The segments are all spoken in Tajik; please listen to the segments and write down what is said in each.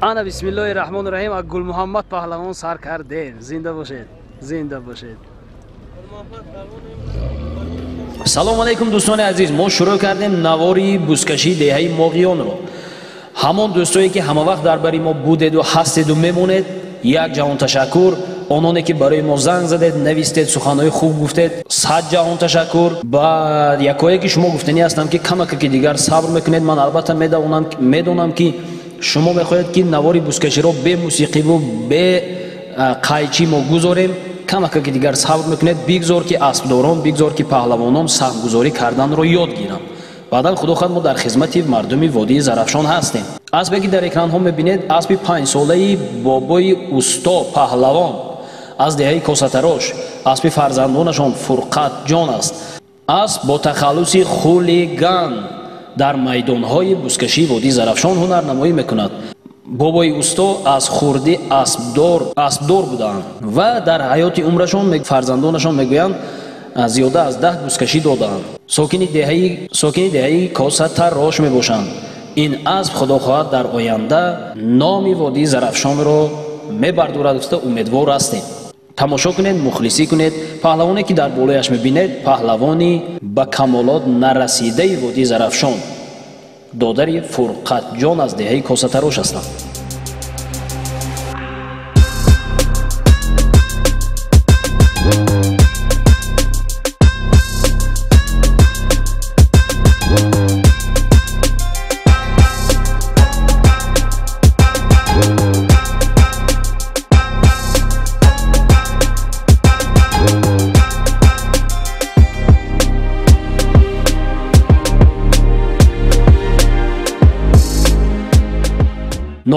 Ана бисмиллоҳи раҳмони раҳим, аз Гулмуҳаммад паҳлавон сар кардем. Зинда бошед, зинда бошед. Салом алейкум, дӯстони азиз. Мо шурӯъ кардем навори бузкашии деҳаи Моғиёнро. Ҳамон дӯстое ки ҳама вақт дар бари мо будеду ҳастеду мемонед, як ҷаҳон ташаккур. Ононе ки барои мо занг задед, навистед, суханҳои хуб гуфтед, сад ҷаҳон ташаккур. Ба якое ки шумо гуфтанӣ ҳастам, ки камака ки дигар сабр мекунед. Ман албатта медонам, ки шумо мехоҳед, ки навори бузкаширо бе мусиқиву бе қайчӣ мо гузорем. Камака ки дигар сабр мекунед, бигзор ки аспдорон, бигзор ки паҳлавонон саҳмгузорӣ карданро ёд гиранд. Баъдан, худо хоҳад, мо дар хизмати мардуми водии Зарафшон ҳастем. Аспе ки дар экранҳо мебинед, аспи панҷсолаи бобои усто паҳлавон аз деҳаи Косатарош, аспи фарзандонашон Фурқатҷон аст. Асп бо тахаллуси Хулиган дар майдонҳои бузкашии водии Зарафшон ҳунарнамоӣ мекунад. Бобои усто аз хурдӣ аспдор будаанд ва дар ҳаёти умрашон, фарзандонашон мегӯянд, зиёда аз 10 бузкашӣ додаанд. Сокини деҳаи Косатарош мебошанд. Ин асп, худо хоҳад, дар оянда номи водии Зарафшонро мебардорад гуфта умедвор ҳастем. Тамошо кунед, мухлисӣ кунед. Паҳлавоне ки дар болояш мебинед, паҳлавони ба камолот нарасидаи водии Зарафшон, додари Фурқатҷон аз деҳаи Косатарош ҳастанд.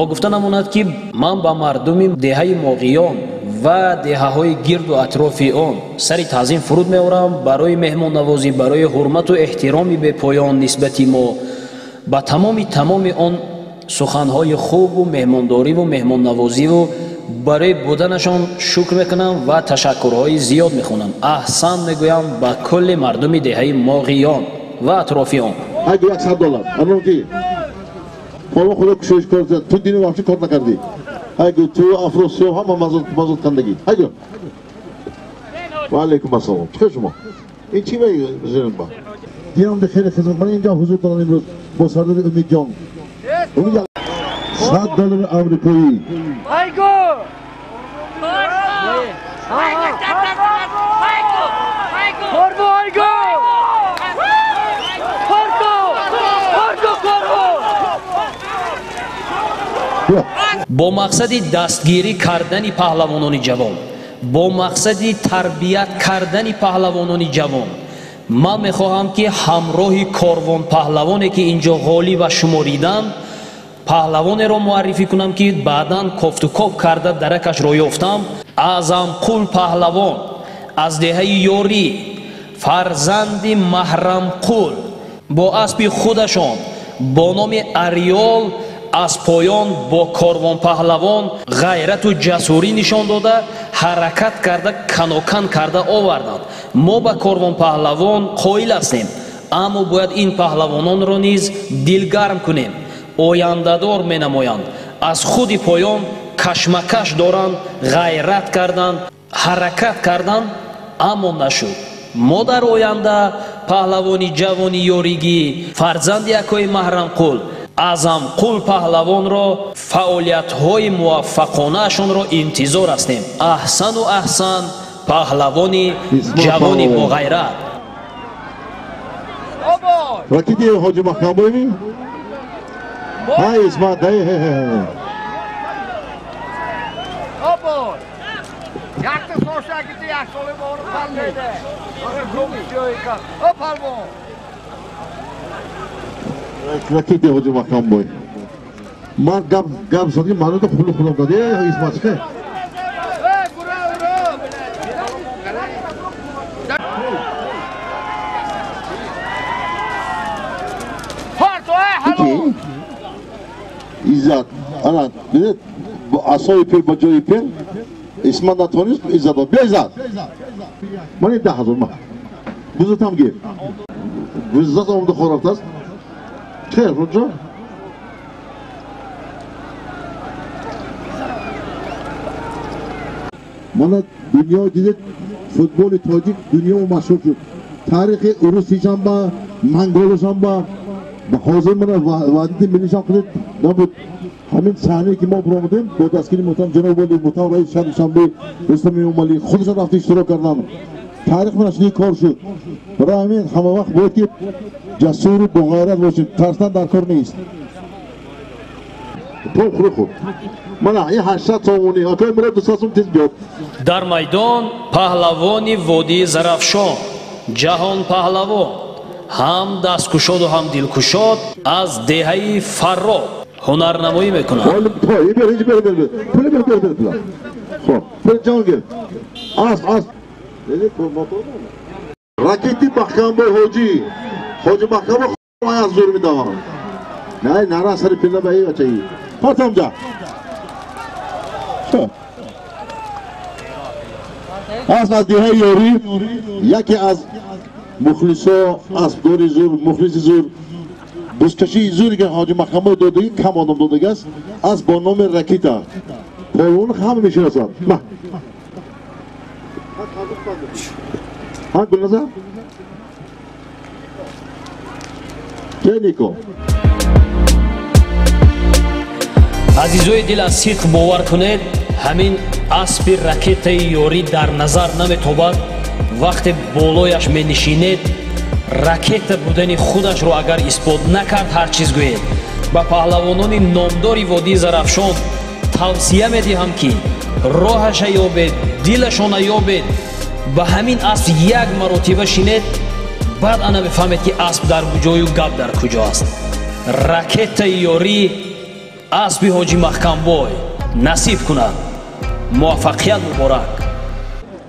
Ногуфта намонад, ки ман ба мардуми деҳаи Моғиён ва деҳаҳои гирду атрофи он сари таъзим фуруд меорам барои меҳмоннавозӣ, барои ҳурмату эҳтироми бепоён нисбати мо, ба тамоми он суханҳои хубу меҳмондориву меҳмоннавозиву барои буданашон шукр мекунам ва ташаккурҳои зиёд мехонам. Аҳсан мегӯям ба кулли мардуми деҳаи Моғиён ва атрофи он. Айгу, 100 доллар. Анон ки Палвон, худо кушоиш кор, ту дини вообще кор накардӣ. Айгу, ту Афросиёб ҳама мазод кандагӣ. Айгу. Ва алейкум ассалом. Чӣ шумо? Ин чӣ вай ба? Динам хеле хизмат. Ман инҷо ҳузур дорам имрӯз бо сардори Умидҷон. Умид, 100 доллари амрикоӣ. Айгу! Корбо, айгу! Корбо! Корбо, корбо! Бо мақсади дастгирӣ кардани паҳлавонони ҷавон, бо мақсади тарбият кардани паҳлавонони ҷавон, ман мехоҳам, ки ҳамроҳи корвон паҳлавоне ки инҷо ғолиба шумориданд, паҳлавонеро муаррифӣ кунам, ки баъдан кофтукоб карда даракашро ёфтам. Аъзамқул паҳлавон аз деҳаи Ёрӣ, фарзанди Маҳрамқул, бо аспи худашон бо номи Ариёл аз поён бо корвон паҳлавон ғайрату ҷасурӣ нишон дода, ҳаракат карда, канокан карда оварданд. Мо ба корвон паҳлавон қоил ҳастем, аммо бояд ин паҳлавононро низ дилгарм кунем. Ояндадор менамоянд, аз худи поён кашмакаш доранд, ғайрат карданд, ҳаракат карданд, аммо нашуд. Мо дар оянда паҳлавони ҷавони ёригӣ, фарзанди акои Маҳрамқул, Аъзамқул паҳлавонро, фаъолиятҳои муваффақонаашонро интизор ҳастем. Аҳсану аҳсан, паҳлавони ҷавони боғайрат. Ракити Ҳоҷи Маҳкамбоеви? Ҳай, Исмат, ҳай, ҳай, ҳай. Якта сошакити як соли бор палведе. О, палвон! Ракити Ҳоҷи Маҳкамбой. Ман гап задим, ману то хулу хулам дад. Э, Исмат, чӣ? Э, ура, ура! Парто, э, ҳало! Иззат. Ана, дидед, асои пир ба ҷои пир. Исмат натонист, Иззат дод. Бия, Иззат. Ман ин 10 000 ма. Бузатам гир. Бузат омада хор рафтааст. Хейр, ҷон. Мана дунё дидед, футболи тоҷик дунё машҳур шуд. Таърихи урусишам ба монголашам ба ҳозир мана ваҳдати миллишам кунед набуд. Ҳамин саҳнае ки мо баромадем бо дастгири муҳтарам ҷаноби олӣ муҳтарам раиси шаҳри Душанбе Рустам Эмомалӣ худашон рафта иштирок карданд. Таърих мана чунин кор шуд. Барои ҳамин ҳама вақт бояд ки ҷасуру боғайрат бошем, тарсдан дар кор нест. Пул хӯр хӯр. Мана ин 800 сомонӣ, акай мурод 200 сом тез биёд. Дар майдон паҳлавони водии Зарафшон, ҷаҳон паҳлавон, ҳам дасткушоду ҳам дилкушод аз деҳаи Фарроб ҳунарнамоӣ мекунад. Ракети Маҳкамбой ҳоҷӣ, ҳоҷи Маҳкамбой аз зур медаванд. Не, нара сари пила ба эй бачаи. Фатамҷа. Аз деҳаи Ёрӣ яке аз мухлисо, аспдори зур, мухлиси зур, бузкашии зуре ки ҳоҷи Маҳкамбой додагӣ кам одам додагӣ аст, аз бо номи Ракета. Полвон ҳама мешиносанд. Ма. Ҳа, Гулназар? Кенико. Азизои дил, аз сидқ бовар кунед, ҳамин аспи ракетаи ёрӣ дар назар наметобад. Вақте болояш менишинед, ракета будани худашро агар исбот накард, ҳар чиз гӯед. Ба паҳлавонони номдори водии Зарафшон тавсия медиҳам, ки роҳаша ёбед, дилашона ёбед, ба ҳамин асп як маротиба шинед, баъд ана мефаҳмед, ки асп дар куҷою гап дар куҷо аст. Ракетаи ёрӣ аспи ҳоҷи Маҳкамбой насиб кунад. Муваффақият муборак.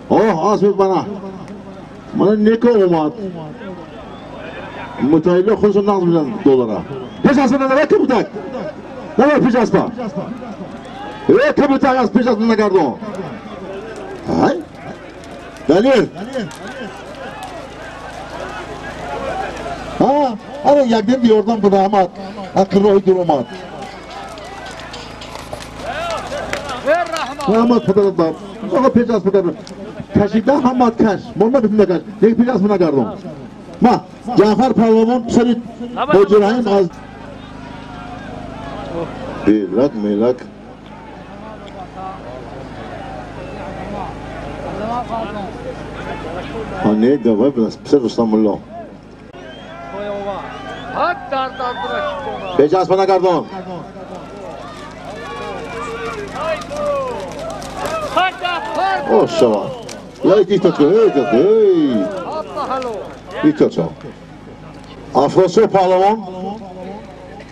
Оҳ, асп мана. Мана неко омад. Мутаилла худашон нағз мезанад доллара. Пеш аспа надара кабутак. Давай пеш аспа. Э, кабутак аз пеш аспа нагардон. Ай. Далер. Ҳа, ана якдем ёрдам кун, раҳмат. Ҳаққи роҳи дур омад. Раҳмат падарат ба. Оға пеш аспа гардон. Кашида ҳамат каш. Мо набитем накаш. Як пеш аспа нагардон. Ма, Ҷаъфар паҳлавон писари Ҳоҷи Раҳим аз Белак мелак. Не, давай, писар Рустамулло. Пеш аспа нагардон. О, шава. Эй, диктатор, эй, эй. Диктатор. Афросиёб паҳлавон.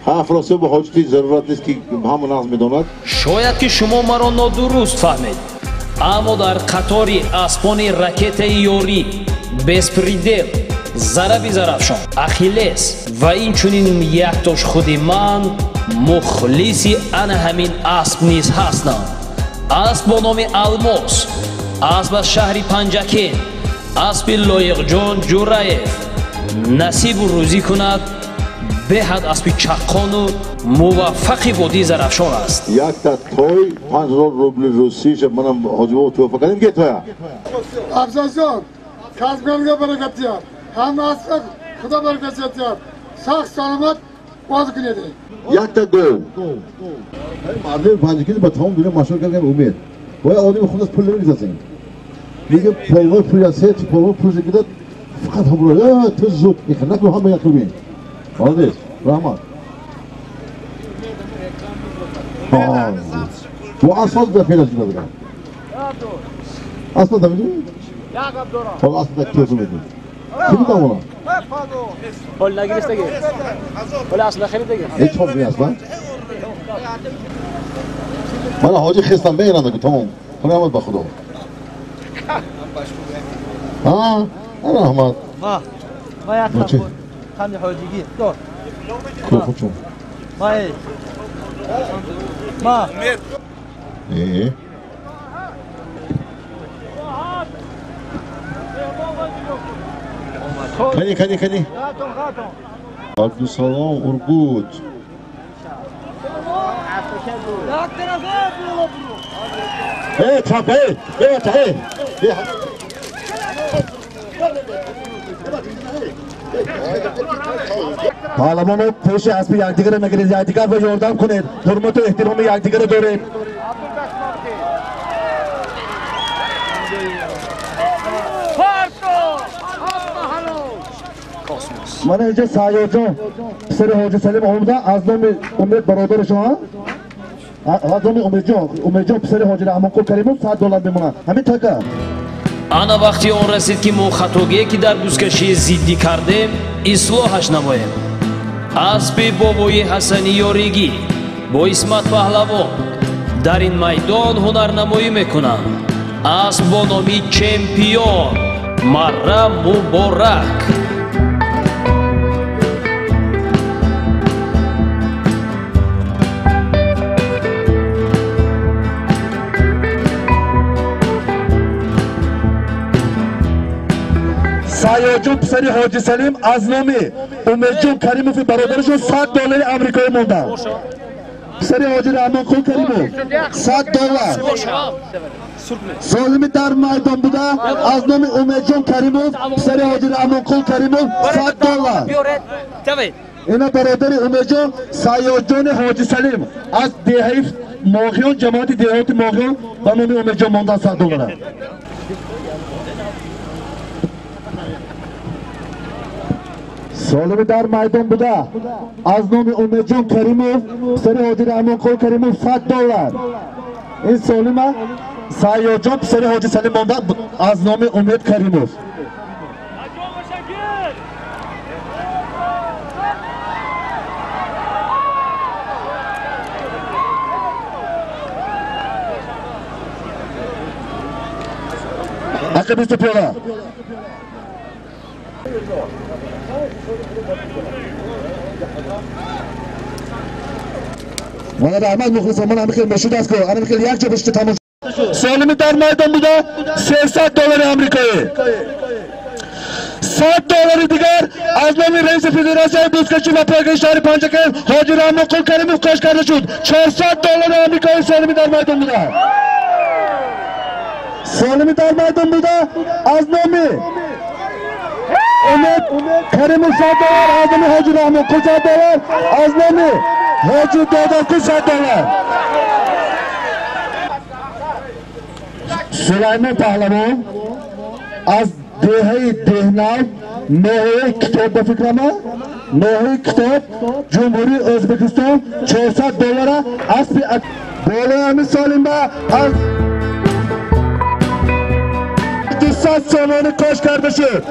Ҳа, Афросиёб ба ҳоҷати зарурат нест, ки ҳама нағз медонад. Шояд ки шумо маро нодуруст фаҳмед, аммо дар қатори аспони ракетаи ёрӣ, беспредел, зараби Зарафшон, Ахиллес ва инчунин яктош худи ман мухлиси ана ҳамин асп низ ҳастам. Асп бо номи Алмос, асп аз шаҳри Панҷакент, аспи Лоиқҷон Ҷураев. Насибу рӯзӣ кунад, беҳад аспи чаққону муваффақи водии Зарафшон аст. Якта той 5000 рубли русӣ манам ҳоҷибобо туҳфа кардем. Ге тоя. Афзалҷон, kasbga баракат диҳад, ҳама аспа худо баракат диҳад, сахт саломат бозӣ кунед. Якта гол. Мардуми Панҷакент ба тамоми дунё машҳур кардан умед. Бояд одами худаш пул намегузарад. Мегӯяд полвон пул аст, полвон пул гирад, фақат ҳамро ту зуд накун, ҳама як бин. Молодец, раҳмат. Бо асфалт да фелаш гирад. Асфалт намедонӣ? Ҳол асфалт кӯзу медонӣ. Кӣ бидам она? Ҳол нагирифтаги. Ҳол асл нахаридагӣ. Ҳеҷ хоб нест, ба? Мана ҳоҷи хестам мегиранд ку тамом. Раҳмат ба Худо. Ҳа, раҳмат. Ва, ва як ханди ҳоҷигӣ. Дор. Хуб. Ва эй. Ма. Э. Кани, кани, кани. Абдусалом Ургут. Эй, чап, эй, эй, эй. Паҳлавоно пеши аспи якдигарро нагиред, якдигар ва ёрдам кунед. Ҳурмату эҳтироми якдигарро дорем. Мана инҷо Сайёдҷон писари Ҳоҷи Салим омада аз номи Умед бародарашон, аз номи Умедҷон, Умедҷон писари Ҳоҷи Раҳмонқул Каримов $100 мемонад. Ҳамин така. Ана вақти он расид, ки мо хатогие, ки дар бузкашии зиддӣ кардем, ислоҳаш намоем. Аспи бобои Ҳасани Ёригӣ бо Исмат Паҳлавон дар ин майдон ҳунарнамоӣ мекунанд. Асп бо номи Чемпион. Марра муборак! Сайёдҷон писари Ҳоҷи Салим аз номи Умедҷон Каримови бародарашон $100 амрикоӣ монданд. Писари Ҳоҷи Раҳмонқул Каримов $100. Солими дар майдон буда аз номи Умедҷон Каримов писари Ҳоҷи Раҳмонқул Каримов $100. Ина бародари Умедҷон Сайёдҷони Ҳоҷи Салим аз деҳаи Моғиён, ҷамоати деҳоти Моғиён ба номи Умедҷон монданд $100. Солими дар майдон буда аз номи Умедҷон Каримов писари Ҳоҷи Раҳмонқул Каримов $100. Ин солима Сайёдҷон писари Ҳоҷи Салим монда аз номи Умед Каримов. Ақиб истипёла. Мана раҳмат мухлисон, ман ҳамин хел мешуд аст, ки ҳамин хел як ҷо бишта тамошо. Солими дар майдон буда $300 амрикоӣ. $100 дигар аз номи раиси федератсияи бузкашӣ ва пойгаи шаҳри Панҷакент Ҳоҷи Раҳмонқул Каримов кош карда шуд. $400 амрикоӣ солими дар майдон буда. Солими дар майдон буда аз номи Умед Каримов $100, аз номи Ҳоҷи Раҳмонқул $100, аз номи Ҳоҷи Додақул $100. Сулаймон Паҳлавон аз деҳаи Деҳнав, ноҳияи Китоб, ба фикрама, ноҳияи Китоб, Ҷумҳурии Ӯзбекистон $400 аспи болои ҳамин солимба аз 200 сомонӣ кош карда шуд.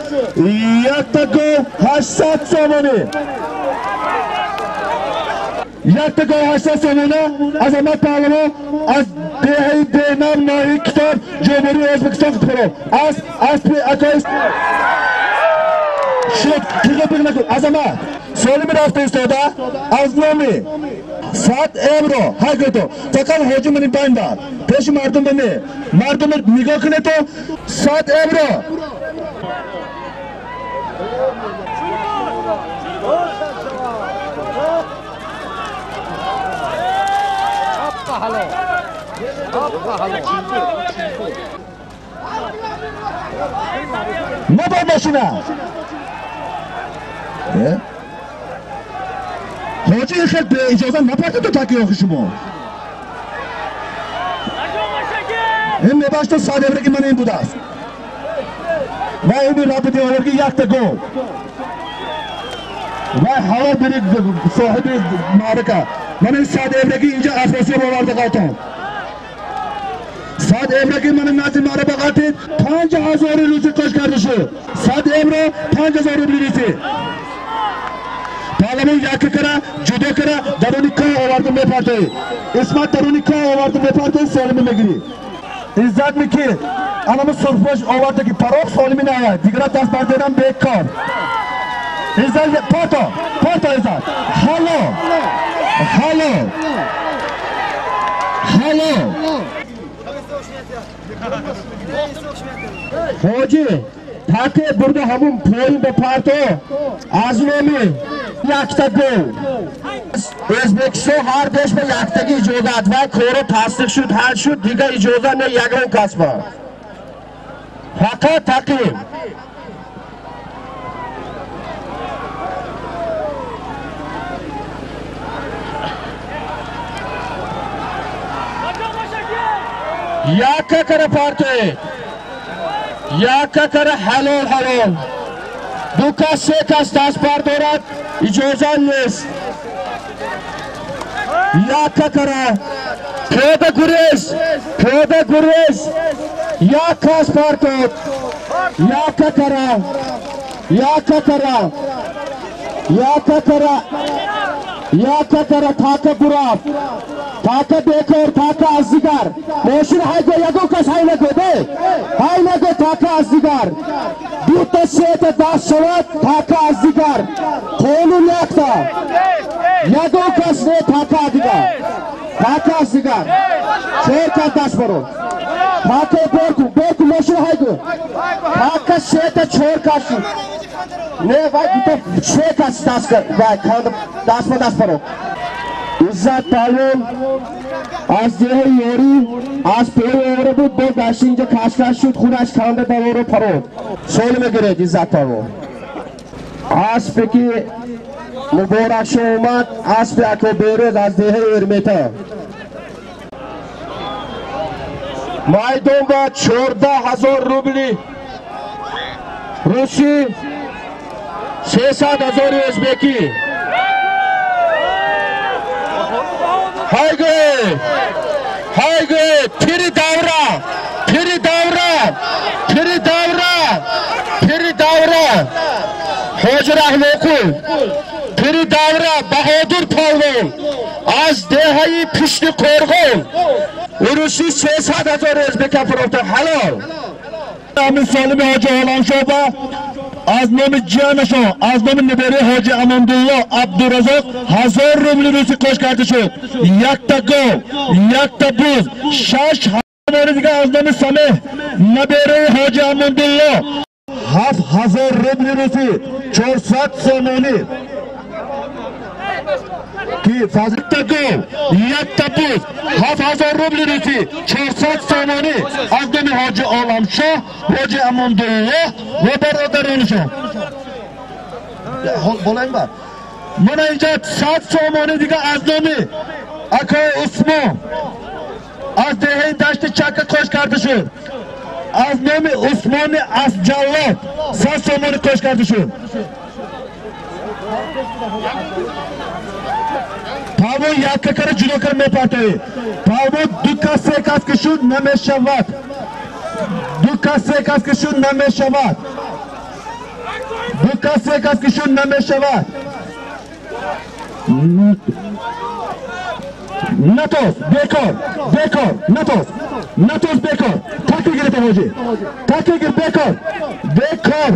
Якта гов 800 сомонӣ. Якта гов 800 сомона Азамат Паҳлавон аз деҳаи Деҳнав, ноҳияи Китоб, Ҷумҳурии Ӯзбекистон қутқаров. Аз аспи акои шуд. Тиға биғ накун. Азамат солими рафта истода аз номи 100 евро ҳай гӯто. Фақат ҳоҷи мани банда пеши мардум бане. Мардум нигоҳ кунед то 100 евро. Набар машина. Ҳоҷи ин хел беиҷоза напартед то таки охи шумо. Ин мебашто 100 евроги ман ин будааст. Ва ин рабити оверги якта гол. Ва ҳаво бири соҳиби маърака. Ман ин 100 евроги инҷа Афросиёб оварда қалтон. 100 евроги ман назди маърака қалтид, 5000 русӣ кош карда шуд. 100 евро 5000 рубли русӣ. Паҳлавон яке кара, ҷудо кара, даруни кӯҳ оварду мепартоӣ. Исмат даруни кӯҳ оварду мепартоӣ, солими мегирӣ. Иззат мики, анаму сурхпӯш оварда ки пароқ солими наояд, дигара даст бардорам бекор. Иззат парто, парто Иззат. Ҳало, ҳало, ҳало. Ҳоҷи, Таке бурда ҳамун поин ба парто аз номи якта гол. Ӯзбекистон ҳар деш ба яктаги иҷозат ва коро тасдиқ шуд, ҳал шуд, дигар иҷозат не ягон кас ба. Фақат тақим. Якка кара партоед. Якка кара ҳалол ҳалол. Ду кас се кас даст бардорад, иҷозат нест. Якка кара. Пиёда гурез, пиёда гурез. Як кас партод. Якка кара. Якка кара. Якка кара. Якка кара така бурафт. Така бекор, така аз дигар. Мошин ҳайго ягон кас ҳай нагӯ, де? Ҳай нагӯ така аз дигар. Дута сета даст шавад, така аз дигар. Қонун якта. Ягон кас не така дигар. Така аз дигар. Чор кас даст барон. Така борку, борку мошин ҳайго. Така сета чор кас. Не, вай дута се кас даст вай даст ба даст барон. Иззат палвон аз деҳаи ёрӣ аз пеҳи овора буд, бо гашти инҷа кашкаш шуд, хунаш канда даворо парод. Солӣ мегиред Иззат палвон. Аспе ки муборакшо омад, аспи Акоберӯз аз деҳаи Эрмета. Майдон ба 14 000 рубли русӣ, 300 000 ӯзбекӣ. Хайгӯ! Хайгӯ! Пири давра! Пири давра! Пири давра! Пири давра! Ҳоҷи Раҳмонқул! Пири давра Баҳодур палвон аз деҳаи Пишти Қорғон урусӣ 300 000 ӯзбека фурӯхта ҳалол. Амир Солими ҳоҷи Оламшоҳ аз номи ҷиянашон, аз номи набераи ҳоҷи Амондулло Абдуразоқ 1000 рубли русӣ қош карда шуд. Якта гов, якта буз, 6 ҳазори дигар аз номи Самеҳ набераи ҳоҷи Амондулло 7000 рубли русӣ, 400 сомонӣ. Ки фазилта гов, якта буз, 7000 рубли русӣ, 400 сомонӣ аз номи ҳоҷи Оламшоҳ, ҳоҷи Амондулло ва бародаронашон. Болаем ба. Мана инҷа 100 сомонӣ дигар аз номи акои Усмон аз деҳаи Дашти Чака қош карда шуд. Аз номи Усмони Асҷаллод 100 сомонӣ қош карда шуд. Палвон якка кара ҷудо кара мепартоӣ. Палвон ду кас се кас ки шуд намешавад. Ду кас се кас ки шуд намешавад. Ду кас се кас ки шуд намешавад. Натоз, бекор, бекор, натоз, натоз бекор. Таки гирифта ҳоҷӣ. Таки гир бекор, бекор.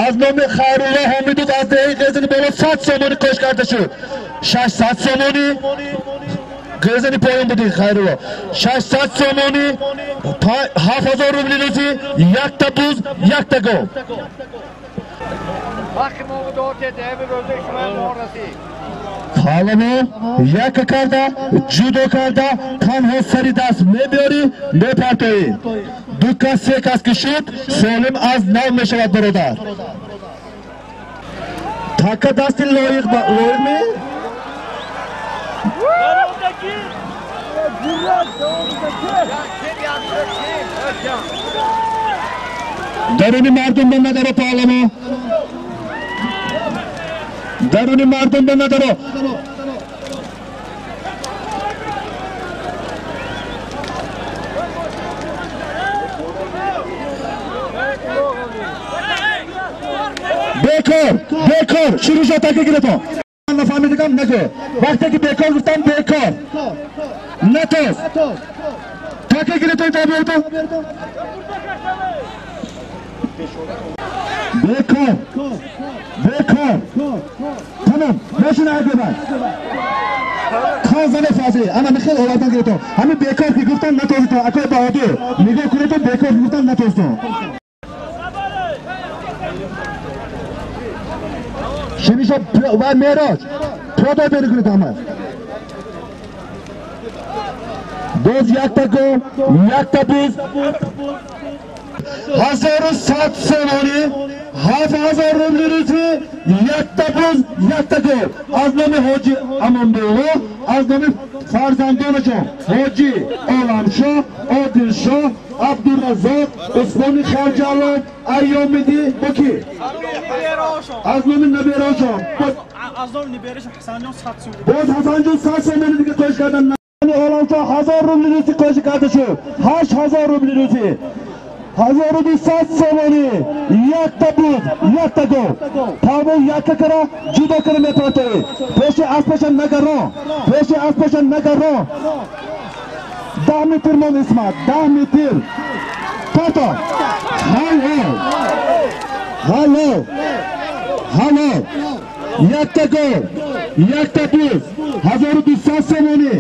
Аз номи Хайрулло Ҳомидов аз деҳаи Ғезани боло 100 сомонӣ қош карда шуд. 600 сомонӣ Ғезани поён буди Хайрулло. 600 сомонӣ, 7000 рубли русӣ, якта буз, якта гов. Палвон яка карда, ҷудо карда, танҳо сари даст мебиёрӣ, мепартоӣ. Ду кас се кас ки шуд, солим аз нав мешавад бародар. Така дасти лоиқ лоиқ ме? Даруни мардум ба надаро паҳлаво. Даруни мардум ба надаро. Бекор, бекор, шурӯъ шуд таки гирифтон. Нафаҳмидигам нагӯ. Вақте ки бекор гуфтам бекор. Натоз. Таки гирифтон то биёртон. Бекор, бекор. Тамом, мошин ҳайгӯбай. Тоза фазил, ана михел овардан гирифтон. Ҳамин бекор ки гуфтам натозитон, акои Баҳодур. Нигоҳ кунедон бекор ки гуфтам натозитон. Оламшо ва Мероҷ пиёда бери кунед ҳама. Боз якта гов, якта буз. 1100 сомонӣ, 7000 рубли русӣ, якта буз, якта гов. Аз номи ҳоҷи Амонбейло, аз номи фарзандонашон ҳоҷи Оламшо, Одилшо, Абдураззоқ, Усмони Харҷалов, Айёмидӣ бо ки? Аз номи набераашон. Аз номи набераашон Ҳасанҷон 100 сомонӣ. Боз Ҳасанҷон 100 сомонӣ дига қоиш кардан. Оламшо 1000 рубли русӣ қоиш карда шуд. 8000 рубли русӣ. 1200 сомонӣ, якта буз, якта гов. Павол якка кара, ҷудо кара мепартоӣ. Пеши аспашан нагарон, пеши аспашан нагарон. 10 метр мон Исмат, 10 метр. Парто. Ҳалол. Ҳалол. Ҳалол. Якта гов, якта буз, 1200 сомонӣ.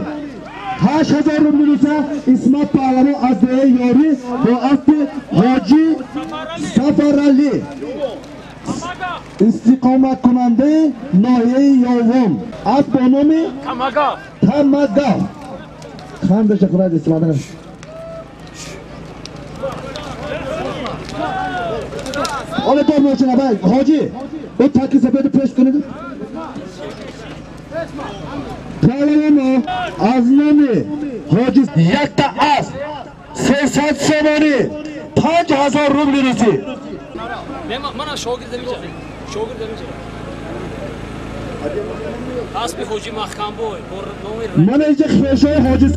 8000 рубли руса. Исмат Паҳлавон аз деҳаи Ёрӣ бо аспи ҳоҷи Сафаралӣ, истиқоматкунандаи ноҳияи Ёвон, асп бо номи Тамагаф. Хандаша хӯрад Исмат. Оле дор мошина бай ҳоҷи, ӯ таки сафеду пеш кунед. Паҳлавоно аз номи ҳоҷи якта асп 300 сомонӣ, 5000 рубли русӣ. Мана шогирд амиҷа. Шогирд амиҷа. Аспи ҳоҷи Маҳкамбой бо номи Мана инҷа хешои ҳоҷи.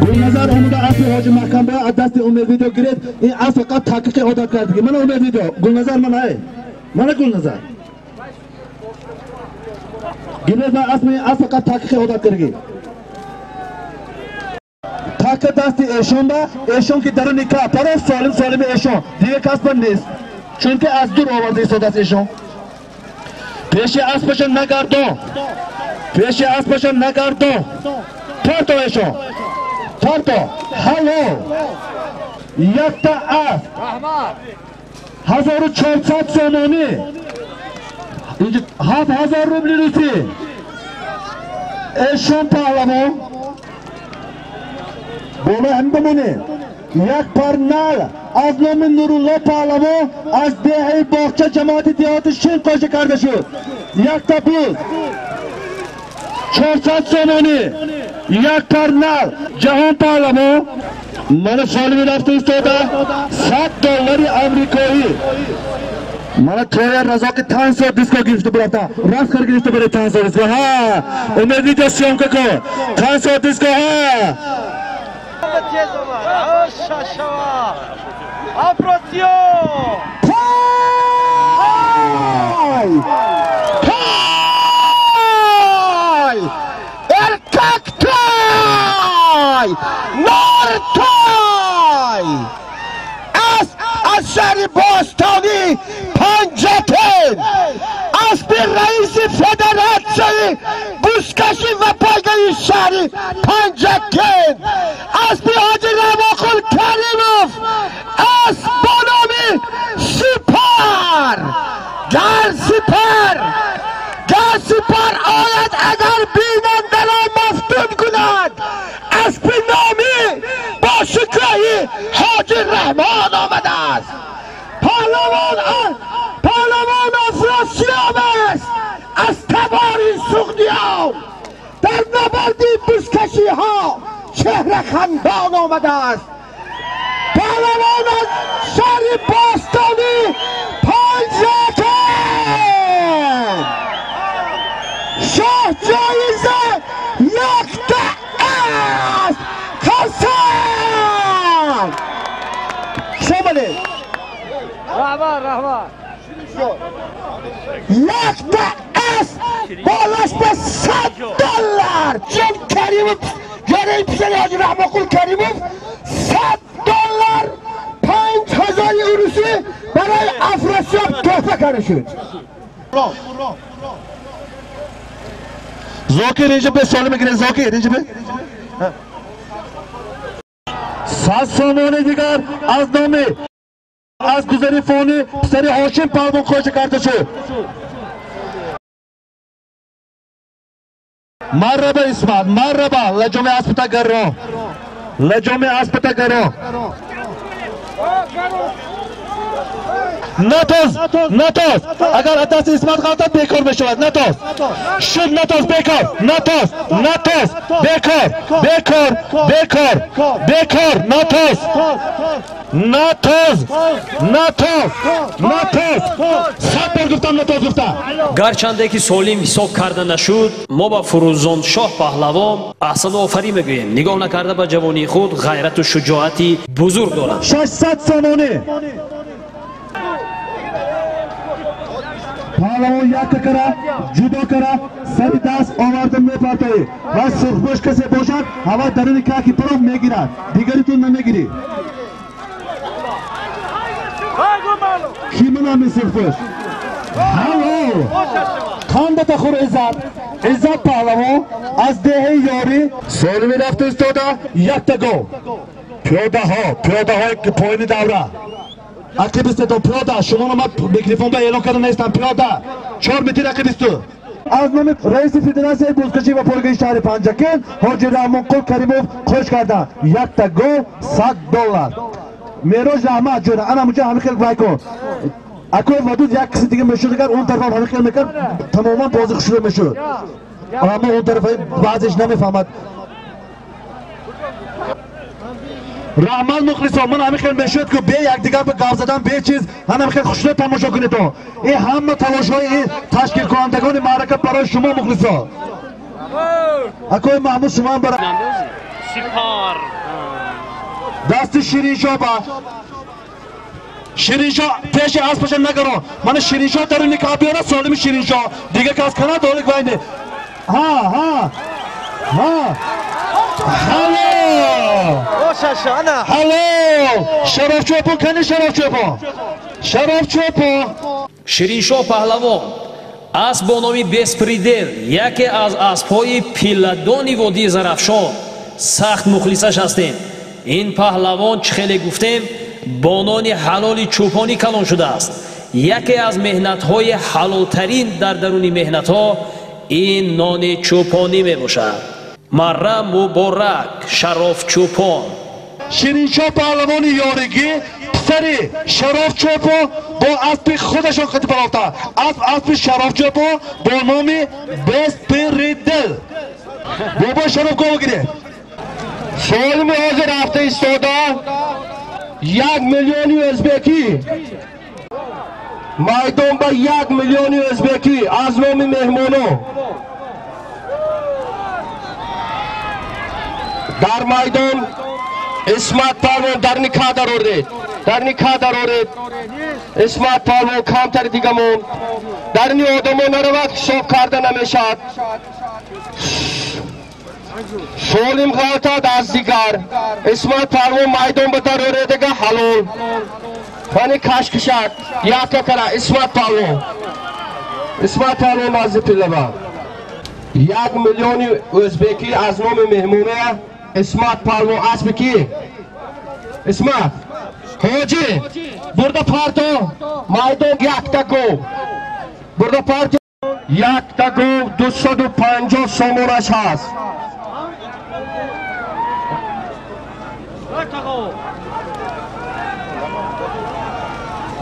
Гулназар омада аспи ҳоҷи Маҳкамбой аз дасти Умед Видео гирифт. Ин асп фақат таҳқиқи одат кардагӣ. Мана Умед Видео, Гулназар мана ай. Мана Гулназар. Гирифт ва аспи асп фақат таҳқиқи одат кардагӣ. Таҳқиқ дасти эшон ба, эшон ки даруни ка, паро солим солими эшон. Дигар кас ба нест. Чунки аз дур оварда истодааст эшон. Пеши аспаша нагардон. Пеши аспаша нагардон. Парто эшон. Парто. Ҳалол. Якта асп. 1400 сомонӣ. 7000 рубли русӣ. Эшон паҳлавон. Болои ҳамин бимонед. Як пар нал аз номи Нурулло Паҳлавон аз деҳаи Боғча ҷамоати деҳоти Шин қоша карда шуд. Якта буз 400 сомонӣ. Як пар нал Ҷаҳон Паҳлавон. Мана солими рафта истода 100 доллари амрикоӣ. Мана тоя Разоқи тансо диско гирифта бурафта. Рафт кар гирифта барои тансо диско. Ҳа, Умед Видео съёмка кун. Тансо диско ҳа. Пой! Пой! Эркактой! Нортой! Аз шаҳри бостонӣ Панҷакент, аспи раиси федератсияи бузкашӣ ва пойгаи шаҳри Панҷакент, аспи ҳоҷи Раҳмонқул Каримов, асп бо номи Сипар. Гар Сипар, гар Сипар ояд, агар бинандаро мафтун кунад, аспи номӣ бо шукӯҳи ҳоҷи Раҳмон омадааст. Паҳлавон Афросиёб аст аз табори Суғдиён, дар набарди бузкашиҳо чеҳрахандон омадааст. Паҳлавон аз шаҳри бостонӣ Панҷакент, шоҳ ҷоиза якта аст. Қасам шомалед. Раҳмат, раҳмат. Якта аст болаш ба $100. Ҷон Каримов, ҷараи писари ҳоҷи Раҳмонқул Каримов, $100, 5000 урусӣ барои Афросиёб тӯҳфа карда шуд. Зокир инҷа бе солим мегиред. Зокир инҷа бе. 100 сомони дигар аз номи аз гузари фони писари Ҳошим паҳлавон хоҳиш карда шуд. Марраба Исмат, марраба, лаҷоми аспата гаро, лаҷоми аспата гаро. Натоз, натоз, агар аз дасти Исмат ғалтад бекор мешавад. Натоз шуд, натоз бекор, натоз, натоз бекор, бекор, бекор, бекор, натоз, натоз, натоз, натоз. 100 бор гуфтам, натоз гуфтам. Гарчанде ки солим ҳисоб карда нашуд, мо ба Фурӯзоншоҳ паҳлавон аҳсану офарин мегӯем. Нигоҳ накарда ба ҷавонии худ, ғайрату шуҷоати бузург дорад. 600 сомонӣ. Паҳлавон якка кара, ҷудо кара, сари даст оварда мепартоӣ ва сурхпӯш касе бошад, ҳава даруни каки паров мегирад, дигаритон намегирӣ. Ки манами сурхпӯш? Ҳало! Қандата хур Иззат, Иззат паҳлавон аз деҳаи Ёрӣ солими рафта истода, якта гов. Пиёдаҳо, пиёдаҳои поини давра. Ақибистето пиёда, шуморо ман микрофон ба эълон карда нестам, пиёда. 4 метр ақибисту. Аз номи раиси федератсияи бузкашӣ ва пойгаи шаҳри Панҷакент ҳоҷи Раҳмонқул Каримов хоҳиш карданд. Якта гов $100. Мероҷ раҳмат ҷона, ана муҷа ҳамин хел вай кун. Акои Вадуд як киси дига мешуд, агар он тарафам ҳамин хел мекард, тамоман бозӣ хушрӯ мешуд. Аммо он тарафа баъзеш намефаҳмад. Раҳмат мухлисон, ман ҳамин хел мешуд ки бе якдигар ба гап задан, бе чиз, ҳамин хел хушрӯ тамошо кунед. Ин ҳама талошҳои ин ташкилкунандагони маърака барои шумо мухлисон. Акои Маҳмуд, шумо ҳам бара Сипар. Дасти Шириншоҳ ба Шириншоҳ пеши аспаша нагарон. Мана Шириншоҳ даруни кабиёна солими Шириншоҳ. Дига кас канад олик вайне. Ҳа, ҳа, ҳа. Ҳало! Ҳало! Шарофчӯпон, кани Шарофчӯпон? Шарофчӯпон. Шириншоҳ паҳлавон асп бо номи Беспредел, яке аз аспҳои пилладони водии Зарафшон, сахт мухлисаш ҳастем. Ин паҳлавон, чӣ хеле гуфтем, бо нони ҳалоли чӯпонӣ калон шудааст. Яке аз меҳнатҳои ҳалолтарин дар даруни меҳнатҳо ин нони чӯпонӣ мебошад. Марра муборак, Шароф чӯпон. Шириншоҳ паҳлавони ёригӣ, писари Шароф чӯпон бо аспи худашон қити барофта. Асп аспи Шароф чӯпон бо номи Беспредел. Бобои Шароф гов гиред. Солими ҳозир рафта истода 1 миллиони ӯзбекӣ. Майдон ба 1 миллиони ӯзбекӣ аз номи меҳмоно. Дар майдон Исмат палвон дар никоҳ дароред. Дар никоҳ дароред. Исмат палвон камтар дигамон. Дар ни одамо наравад, ҳисоб карда намешавад. Солим ғалтад аз дигар. Исмат палвон майдон ба дароредага ҳалол. Хани кашкишак якка кара Исмат палвон. Исмат палвон назди пиллаба. 1 миллиони ӯзбекӣ аз номи меҳмония Исмат палвон аспи ки? Исмат ҳоҷӣ бурда парто майдон якта гов. Бурда парто якта гов 250 сомонаш ҳаст.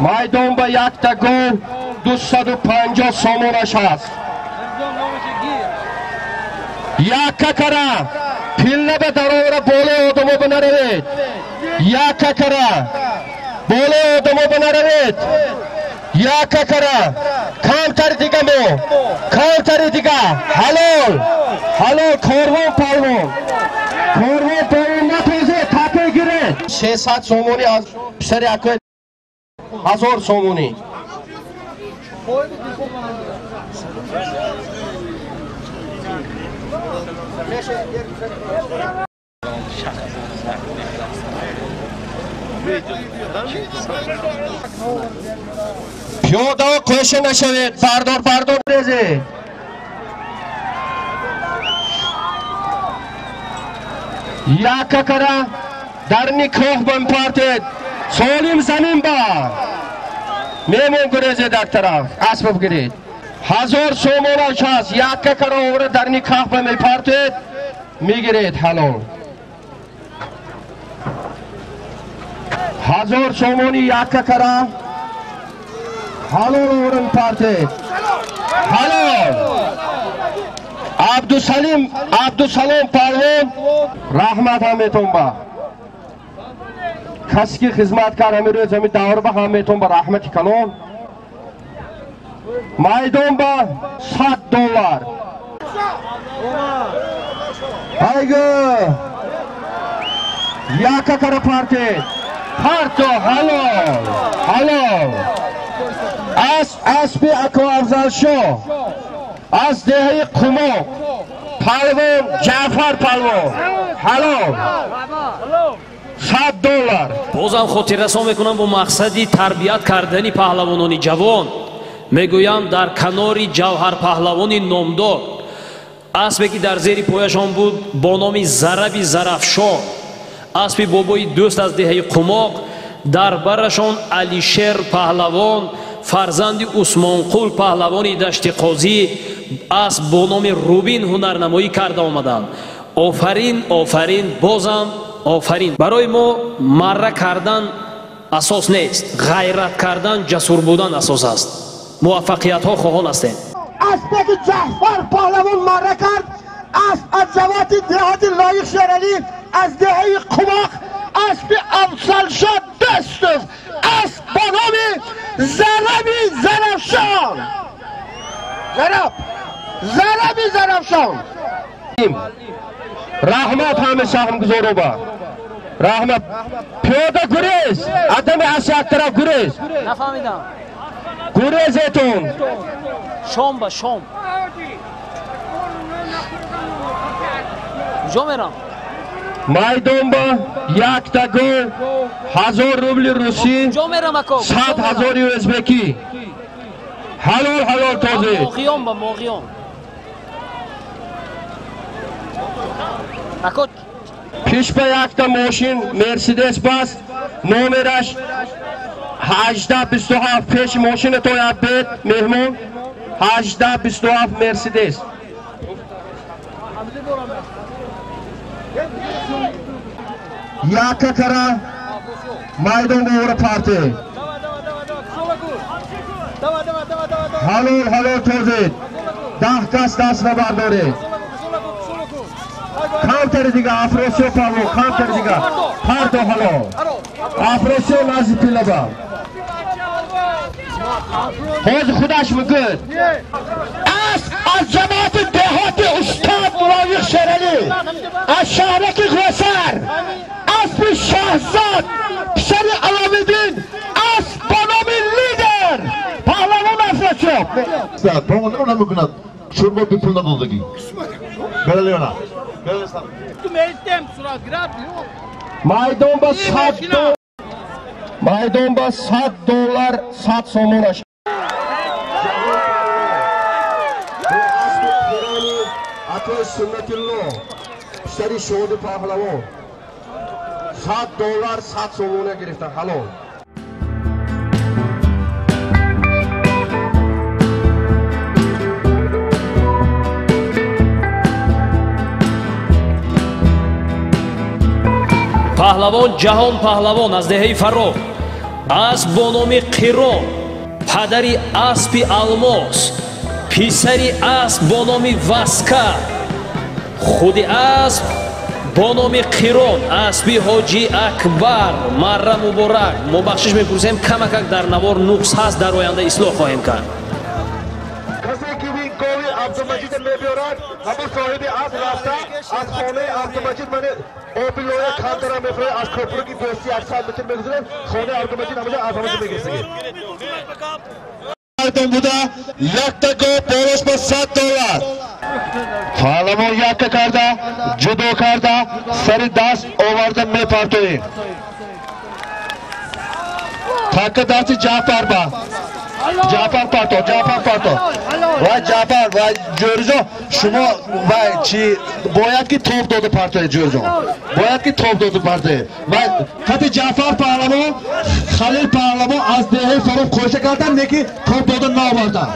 Майдон ба якта гов 250 сомонаш ҳаст. Якка кара пилла ба даровара болои одамо ба наравед. Якка кара болои одамо ба наравед. Якка кара камтари дига мо камтари дига ҳалол ҳалол корвон палвон корвон палвон натозе тапе гиред. 600 сомонӣ аз писари акои 1000 сомонӣ. Пиёдао қӯша нашавед, бардор бардор резед. Якка кара дар никоҳ бимпартед, солим замин ба мемон гурезед як тараф, асб бигиред. 1000 сомонаш ҳаст, якка кара овара дар никоҳ ба мепартед, мегиред ҳалол. 1000 сомони якка кара ҳалол овара мепартед. Ҳалол. Абдусалим, Абдусалом палвон раҳмат ҳаметон ба. Касе ки хизмат кард ҳамин рӯз ҳамин давр ба ҳаметон ба раҳмати калон. Майдон ба $100. Айгу якка кара партед. Парто ҳалол ҳалол. Аспи Ако Афзалшоҳ аз деҳаи Қумоқ палвон Ҷаъфар палвон ҳалол $100. Бозам хотиррасон мекунам бо мақсади тарбият кардани паҳлавонони ҷавон. Мегӯям дар канори Ҷавҳар паҳлавони номдор аспе ки дар зери пояшон буд бо номи Зараби Зарафшон, аспи бобои дӯст аз деҳаи Қумоқ, дар барашон Алишер паҳлавон фарзанди Усмонқул паҳлавони Дашти Қозӣ асп бо номи Рубин ҳунарнамоӣ карда омаданд. Офарин, офарин, бозам офарин. Барои мо марра кардан асос нест, ғайрат кардан, ҷасур будан асос аст. Муваффақиятҳо хоҳон ҳастем. Аспе ки Ҷаъфар паҳлавон марра кард, асп аз ҷавоти деҳати Лоиқ Шералӣ аз деҳаи Қумоқ, аспи Афзалшоҳ Дастов, асп бо номи Зараби Зарафшон. Зараб, Зараби Зарафшон. Раҳмат ҳама саҳмгузоро ба. Раҳмат. Пиёда гурез, адами аз як тараф гурез. Нафаҳмидам. Гурезетон. Шом ба шом. Куҷо мерам? Майдон ба якта гол 1000 рубли русӣ, 100 ҳазори ӯзбекӣ. Ҳалол ҳалол тозе. Моғиён ба моғиён. Ако пеш ба якта мошин Мерседес баст, номераш 1827. Пеши мошина то як бед меҳмон 1827 Мерседес. Якка кара майдон бовара парте. Ҳалол ҳалол тозед. 10 кас даст набардоред. Камтари дига Афросиё палвон, камтари дига парто ҳалол. Афросиё назди пиллаба. Ҳозир худаш мегӯяд. Асп аз ҷамоати деҳоти устод Мулоиқ Шералӣ аз шаҳраки Ғосар, аспи Шаҳзод писари Аловиддин, асп бо номи Лидер паҳлавон Афросиёб. Палвон намекунад, шурбо бепул надодагӣ. Бералиона. Майдон ба 100. Майдон ба $100 100 сомонаш. Атои Суннатулло, писари Шоди Паҳлавон, $100 100 сомона гирифта ҳалол. Паҳлавон Ҷаҳон Паҳлавон аз деҳаи Фарроҳ, асп бо номи Қирон, падари аспи Алмос, писари асп бо номи Васка, худи асп бо номи Қирон, аспи Ҳоҷи Акбар. Марра муборак. Мо бахшиш мепурсем, камакак дар навор нуқс ҳаст, дар оянда ислоҳ хоҳем кард. Касе ки гови Абдумаҷид мебиёрад, ҳамон соҳиби асп рафта аз хонаи Абдумаҷид мани оби лоя кантара мехӯрад, аз копруги бости 100 метр мегузарад, хонаи Абдумаҷид ҳамаҷо аз ҳамаҷо мегирсагӣ. Майдон буда якта гов болош ба $100. Паҳлавон якка карда, ҷудо карда, сари даст оварда мепартоем. Такка дасти Ҷаъфар ба. Ҷаъфар парто, Ҷаъфар парто. Вай Ҷаъфар, вай Ҷӯрҷон, шумо вай чи бояд ки тоб дода партоед Ҷӯрҷон. Бояд ки тоб дода партоед. Вай қати Ҷаъфар паҳлавон, Халил паҳлавон аз деҳаи Фарроҳ хоҳиша кардан, лекин тоб дода наовардан.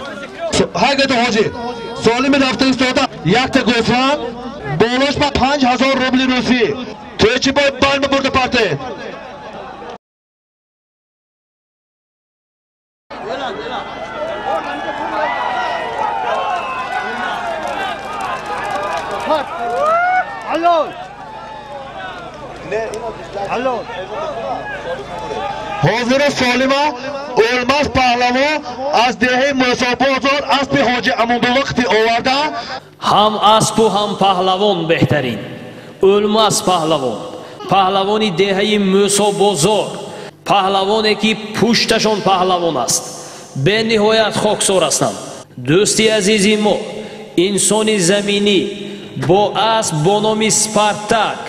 Ҳайгата ҳоҷи, солими рафта истода якта гӯсфанд болош ба 5000 рубли русӣ. Тӯчи бояд банд бурда партоед. Ҳозира Солима O'lmas паҳлавон аз деҳаи Мӯсобозор аспи Ҳоҷи Амондулло қити оварда. Ҳам аспу ҳам паҳлавон беҳтарин. O'лмас паҳлавон, паҳлавони деҳаи Мӯсобозор, паҳлавоне ки пушташон паҳлавон аст. Бениҳоят хоксор ҳастанд. Дӯсти азизи мо, инсони заминӣ бо асп бо номи Спартак,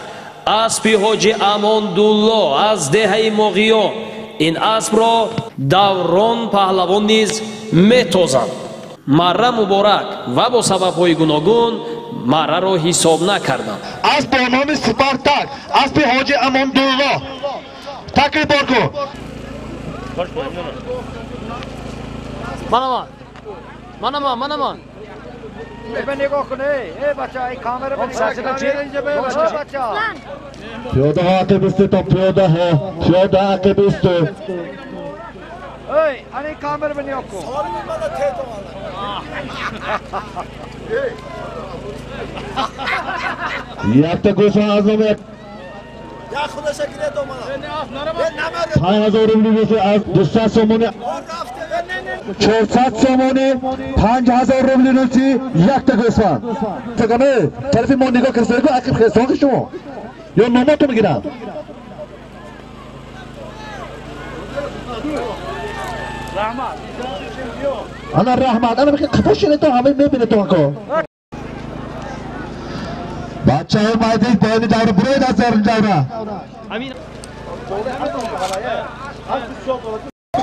аспи Ҳоҷи Амондулло аз деҳаи Моғиён, ин аспро Даврон паҳлавон низ метозанд. Марра муборак ва бо сабабҳои гуногун марраро ҳисоб накарданд. Асп бо номи Спартак, аспи Ҳоҷи Амондулло. Такриб бор кун. Манаман. Манаман, манаман. نگاه کنه ای بچه ای کامره بچه بچه پیاده ها عقب است تا پیاده ها پیاده عقب است. ای انی کامره به نگاه کن. یک تا گوشه از نام 5000 روبلی روسی از 200 سومونی 400 سومونی 5000 روبلی روسی یک تا گوسفند. تگانه طرف ما نگاه کرده که عقب خیستان شما یا ناماتو میگیرم. انا رحمت انا میخوام خفه شده تو همه میبینه تو کو. بچه های مایدی پایین دوره بروید از دوره.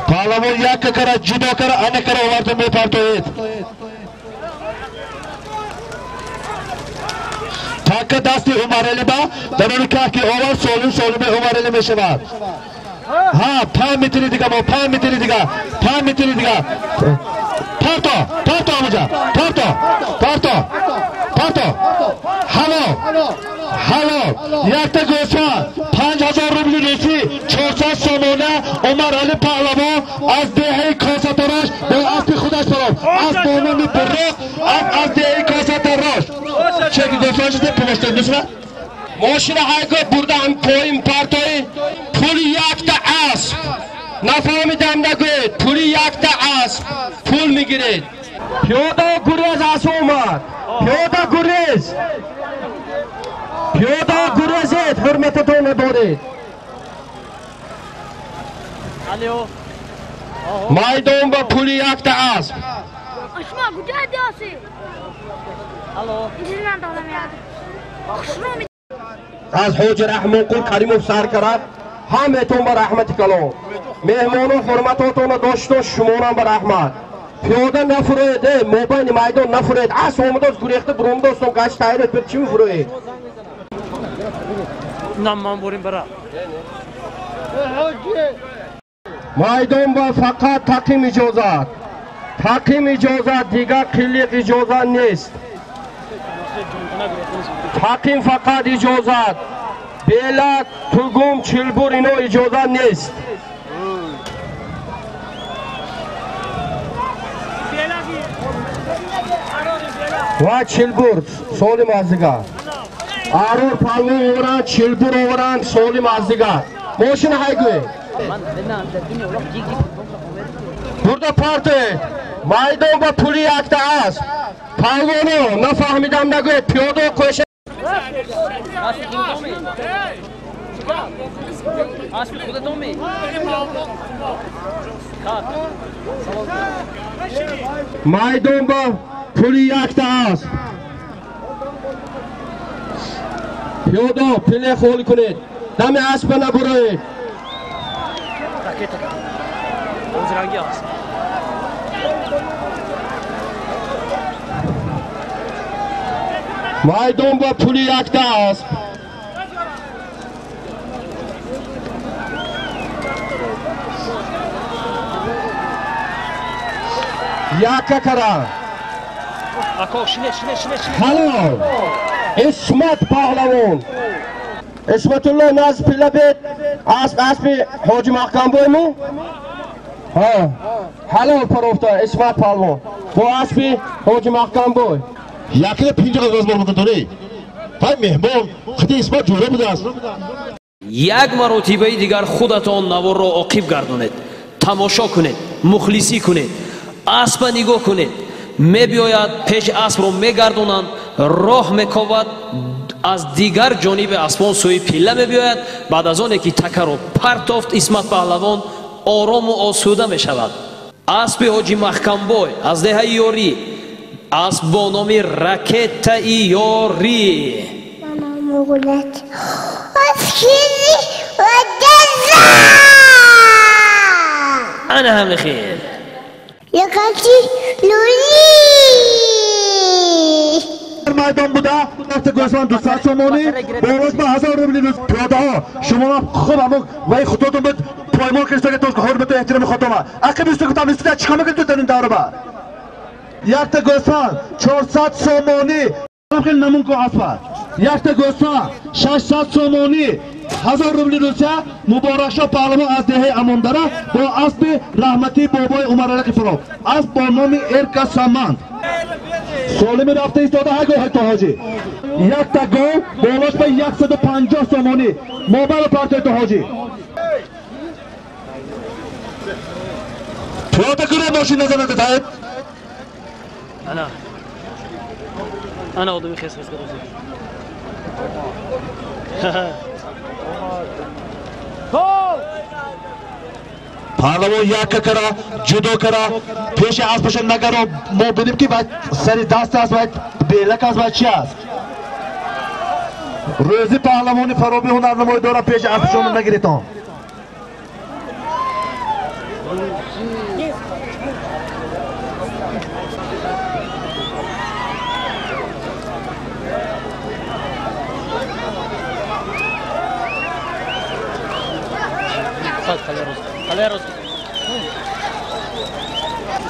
پهلوان یک کره جدا کره انه کره آورده میپرتوید. تک دستی عمرعلی با درون که آورد سالم سالم عمرعلی میشود. ها 5 متری دیگه ما 5 متری دیگه 5 متری دیگه. پارتو پارتو آموجا پارتو پارتو پارتو. حلال حلال یک تا گوسفند 5000 روبلی روسی 400 سامانه عمرعلی پهلوان از دهه کاساتراش با اسب خودش برام از با نام براق از دهه کاساتراش چه گوسفند شده پولش نیست. ماشین هایگو بردم پایین پرتای پول یک تا اسب نفهمیدم نگوید پول یک تا اسب پول میگیرید. پیاده گریز از اومد پیاده گریز پیاده گریزید حرمتتون ندارید. میدان با پول یک تا اسب. از حاج رحمانقل کریموف سر کرد Ҳамаатон ба раҳмати калон. Меҳмоно ҳурматотонро дошто, шуморам ба раҳмат. Пиёда нафуроед, мобайни майдон нафуроед. Ас омадост гурехта бурумдостон гашт тайред, бир чӣ мефуроед? Нам ман бурим бара. Майдон ба фақат тақим иҷозат. Тақим иҷозат, дигар қиллиқ иҷозат нест. Тақим фақат иҷозат. Белак, тугум, чилбур ино иҷозат нест. Ва чилбур солим аз дигар. Арур палвон оваранд, чилбур оваранд, солим аз дигар. Мошина ҳайгӯед. Бурда парте. Майдон ба пули якта аст. Палвоно нафаҳмидам нагӯед, пиёдо қӯша. Майдон ба пули якта аст. Пиёдо пиле холӣ кунед. Дами аспа набуроед. Майдон ба пули якта аст. Якка кара. Ҳалол. Исмат паҳлавон. Исматулло назд пила бед. Асп аспи ҳоҷи Маҳкамбойму? Ҳа. Ҳалол парофта Исмат паҳлавон. Бо аспи ҳоҷи Маҳкамбой. Якида пинҷа разбор мекунад торе. Ҳай меҳмон, хати Исмат ҷӯра будааст. Як маротибаи дигар худатон наворро оқиб гардонед, тамошо кунед, мухлисӣ кунед, аспа нигоҳ кунед. Мебиёяд, пеши аспро мегардонанд, роҳ мекобад, аз дигар ҷониби аспон сӯи пилла мебиёяд. Баъд аз оне ки такаро партофт, Исмат паҳлавон орому осуда мешавад. Аспи ҳоҷи Маҳкамбой аз деҳаи Ёрӣ, асп бо номи Ракетаи Ёрӣ. Ана ҳами хел. Майдон буда, якта гӯсфанд 200 сомонӣ, болош ба 1000 рубли рӯз. Пиёдаҳо, шумо хуб ҳамо вай худотон буд поймол кардагӣ тош ҳурмату эҳтироми худома. Ақиб исто гуфтам, исто чикор мекунед ту дар ин давра? Якта гӯсфанд 400 сомонӣ. Хеле намун ку аспа. Якта гӯсфанд 600 сомонӣ, 1000 рубли Русия. Муборакшо паҳлавон аз деҳаи Амондара бо аспи раҳматии бобои Умаралӣ Қифуров. Асп бо номи Эрка Саманд. Солими рафта истода ҳай гоҳ то ҳоҷӣ. Якта гов болош ба 150 сомонӣ. Мобайл партои то ҳоҷӣ. Пиёда кунед мошин назанад таиб. Ана. Ана одами хес хес кард. Паҳлавон якка кара, ҷудо кара, пеши аспаша нагаро, мо бинем ки вай сари даст аст, вай белак аст, вай чи аст. Рӯзи паҳлавони фароби ҳунарнамоӣ дорад, пеши аспашонро нагиритон.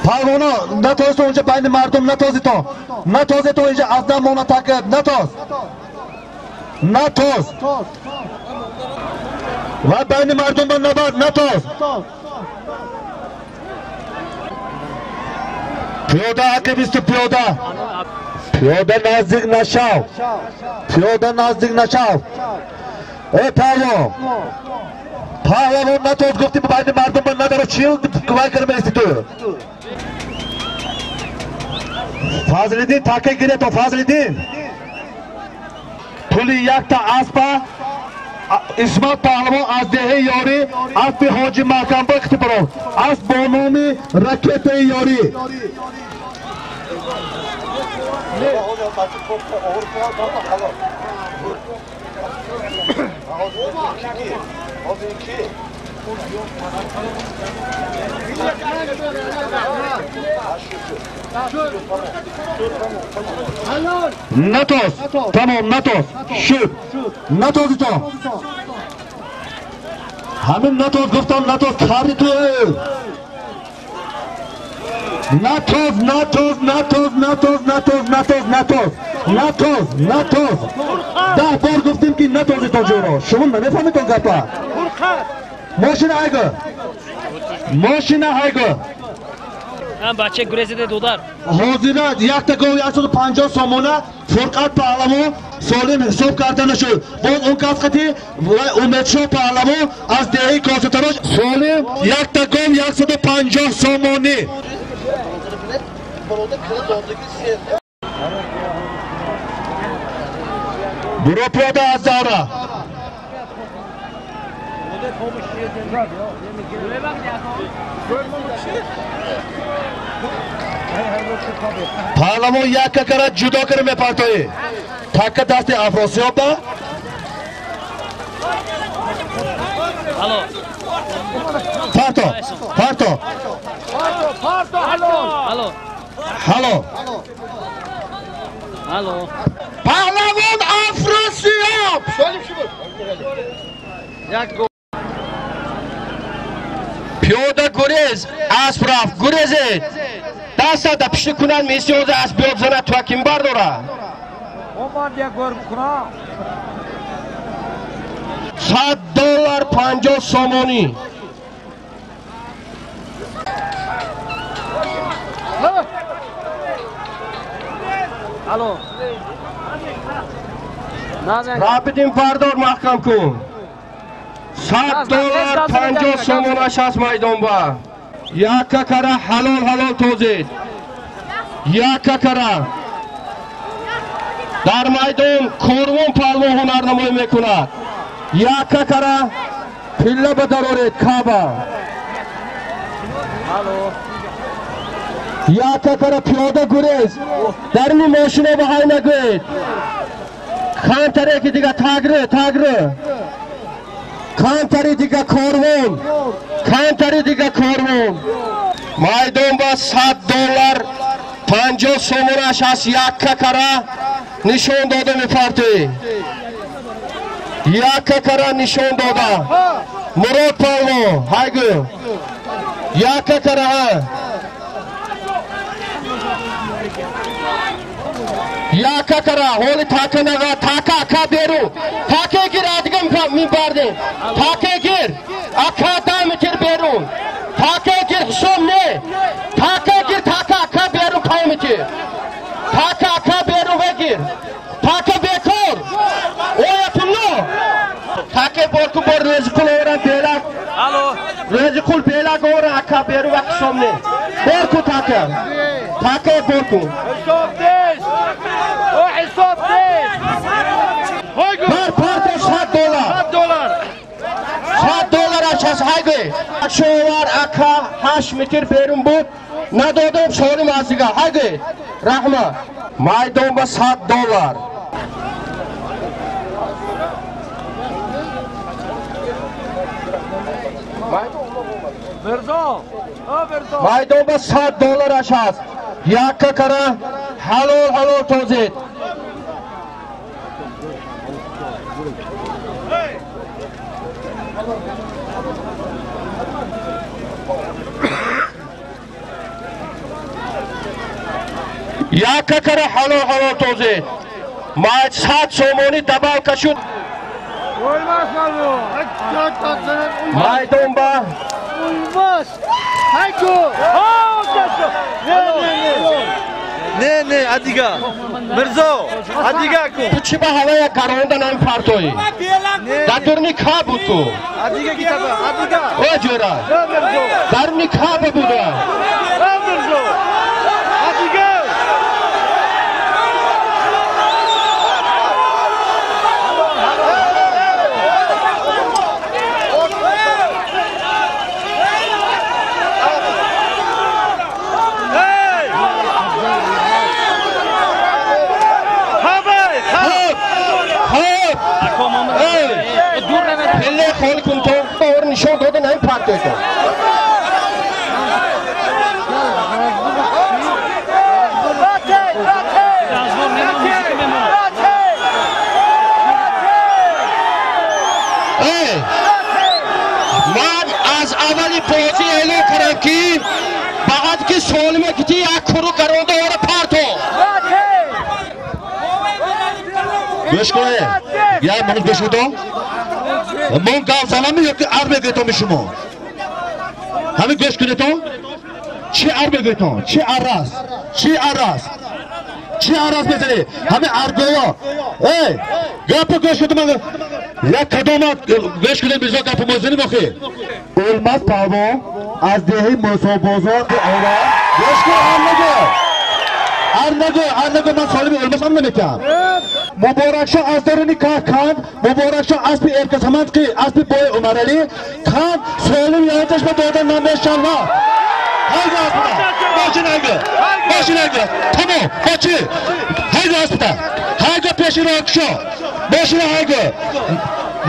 Паҳлавоно натозито онҷа байни мардум натозито. Натозито инҷа аз намона такиб натоз. Натоз. Ва байни мардум набар натоз. Пиёда ақибисту пиёда. Пиёда наздик нашав. Пиёда наздик нашав. Э паҳлавон. Паҳлавон натоз гуфтим байни мардум надора чил вай кара мерести ту. Фазлиддин така гирето Фазлиддин. Пули якта аспа Исмат паҳлавон аз деҳаи Ёрӣ, аспи ҳоҷи Маҳкамбой Қитибаров. Асп бо номи Ракетаи Ёрӣ. Натоз, тамом, натоз, шуд, натози то. Ҳамин натоз гуфтам, натоз карди ту. Натоз, натоз, натоз, натоз, натоз, натоз, натоз, натоз, натоз. 10 бор гуфтем ки натози то ҷоро. Шумо намефаҳмед он гапа. Мошина ҳайго. Мошина ҳайго. Ҳам бача гурезида додар. Ҳозира якта гов 150 сомона Фурқат паҳлавон солим ҳисоб карда нашуд. Боз он кас қати Умедшоҳ паҳлавон аз деҳаи Косатарош солим якта гов 150 сомонӣ. Буро пиёда аз давра. Паҳлавон якка кара ҷудо кара мепартоӣ. Такка дасти Афросиёб ба. Парто, парто. Ҳало. Ҳало. Паҳлавон Афросиёб. Пиёда гурез, асп рафт, гурезед. Даста да пишти кунанд, мисиёза асп биёд занад, туа ким бардора? $100 50 сомонӣ. Алло. Рабидин бардор маҳкам кун. $100 50 сомонаш аст майдонба. Якка кара ҳалол ҳалол тозед. Якка кара. Дар майдон корвон паҳлавон ҳунарнамоӣ мекунад. Якка кара пилла ба дароред каба. Якка кара пиёда гурез. Дарни мошино ба ҳай нагӯед. Камтаре ки дига тагры, тагры. Камтари дига корвон. Камтари дига корвон. Майдон ба $100 50 сомонаш аст. Якка кара нишон дода мепартӣ. Якка кара нишон дода. Мурод паҳлавон, ҳайгӯ. Якка кара ҳа. Якка кара, ҳоли така нага, така ака беру. Таке гир, адига мебардем. Таке гир, ака 10 метр берун. Таке гир, ҳисоб не. Таке гир, така ака берун 5 метр. Така ака берун вегир. Така бекор. Оятулло. Таке борку бор Резиқул ора белак. Резиқул белак ора ака берун ва ҳисоб не. Борку така. Така борку. Ҳисоб нест. О ҳисоб нест. Бар парто $100. $100 аш аст ҳайгӯ. Шовар ака 8 метр берун буд. Надодам солим аз дига. Ҳайгӯ. Раҳма. Майдон ба $100. Майдон ба $100 аш аст. Якка кара ҳалол ҳалол тозед. Якка кара ҳалол ҳалол тозед. 100 сомонӣ добавка шуд. Майдон ба Не, не, адига. Мирзо, адига ку. Ту чӣ ба ҳавая гаронда намепартоӣ? Дар дурни ка буд ту. Адига китаба, адига. О ҷӯра. Даруни каба буда. Мирзо. Адига. Як куру гаронда ора парто. Гӯш кунед. Як минут гӯш кунед. Мон гап занам ё ки ар мегӯетон шумо? Ҳамин гӯш кунедон? Чӣ ар мегӯетон? Чӣ ар аст? Чӣ ар аст? Чӣ ар аст мезанед? Ҳамин аргӯё. Эй, гапо гӯш кунед ман. Як кадома гӯш кунед Мирзо гапо мозанем охи. Олмаз палвон аз деҳаи Мӯсобозор ора. Гӯш кун, ар нагӯ. Ар нагӯ, ар нагӯ, ман солими Олмаз ҳам наметиҳам. Муборакшоҳ аз даруни каҳ канд, Муборакшоҳ аспи Эркасаманд ки аспи бои Умаралӣ канд, солим ёдаш ба дода намешавад. Ҳайда аспита, мошин ҳайда, мошин ҳайда, тамом, бочи, ҳайда аспита, ҳайда пеши роҳкушо, мошина ҳайда.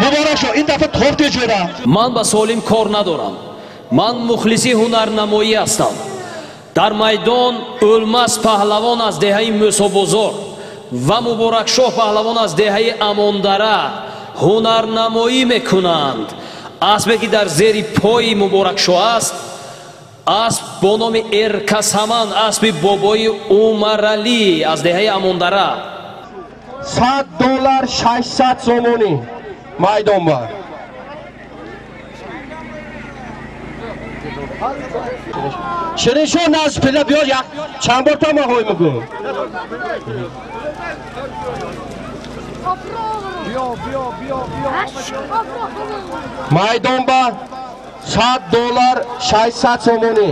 Муборакшоҳ ин дафъа торти ҷӯра. Ман ба солим кор надорам. Ман мухлиси ҳунарнамоӣ ҳастам. Дар майдон Ӯлмаз паҳлавон аз деҳаи Мӯсобозор ва Муборакшоҳ паҳлавон аз деҳаи Амондара ҳунарнамоӣ мекунанд. Аспе ки дар зери пои Муборакшоҳ аст, асп бо номи Эркасаман, аспи бобои Умаралӣ аз деҳаи Амондара. $100 600 сомонӣ майдон бар. Шириншоҳ назд пила биё, як чанд бор та маҳой мегӯ. Майдон ба $100 600 сомонӣ.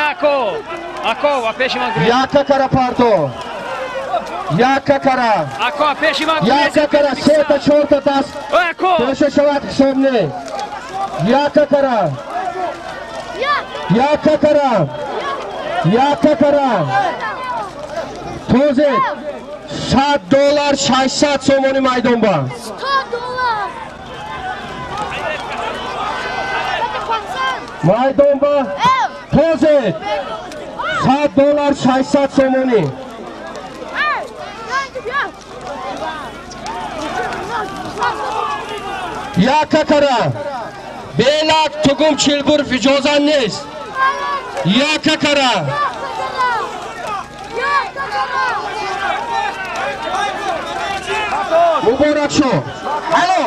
Ако, ако, пеши ман гурез. Яка кара парто. Яка кара. Ако, пеши ман гурез. Яка кара, сета, чорта даст. Ако. Пеша шавад ҳисоб не. Яка кара. Яка кара. Яка кара. Тозе $100 600 сомонӣ майдон ба. $100. Майдон ба. Тозе $100 600 сомонӣ. Яка кара. Белак тугум чилбур иҷоза нест. Яка кара. Муборакшоҳ. Алло,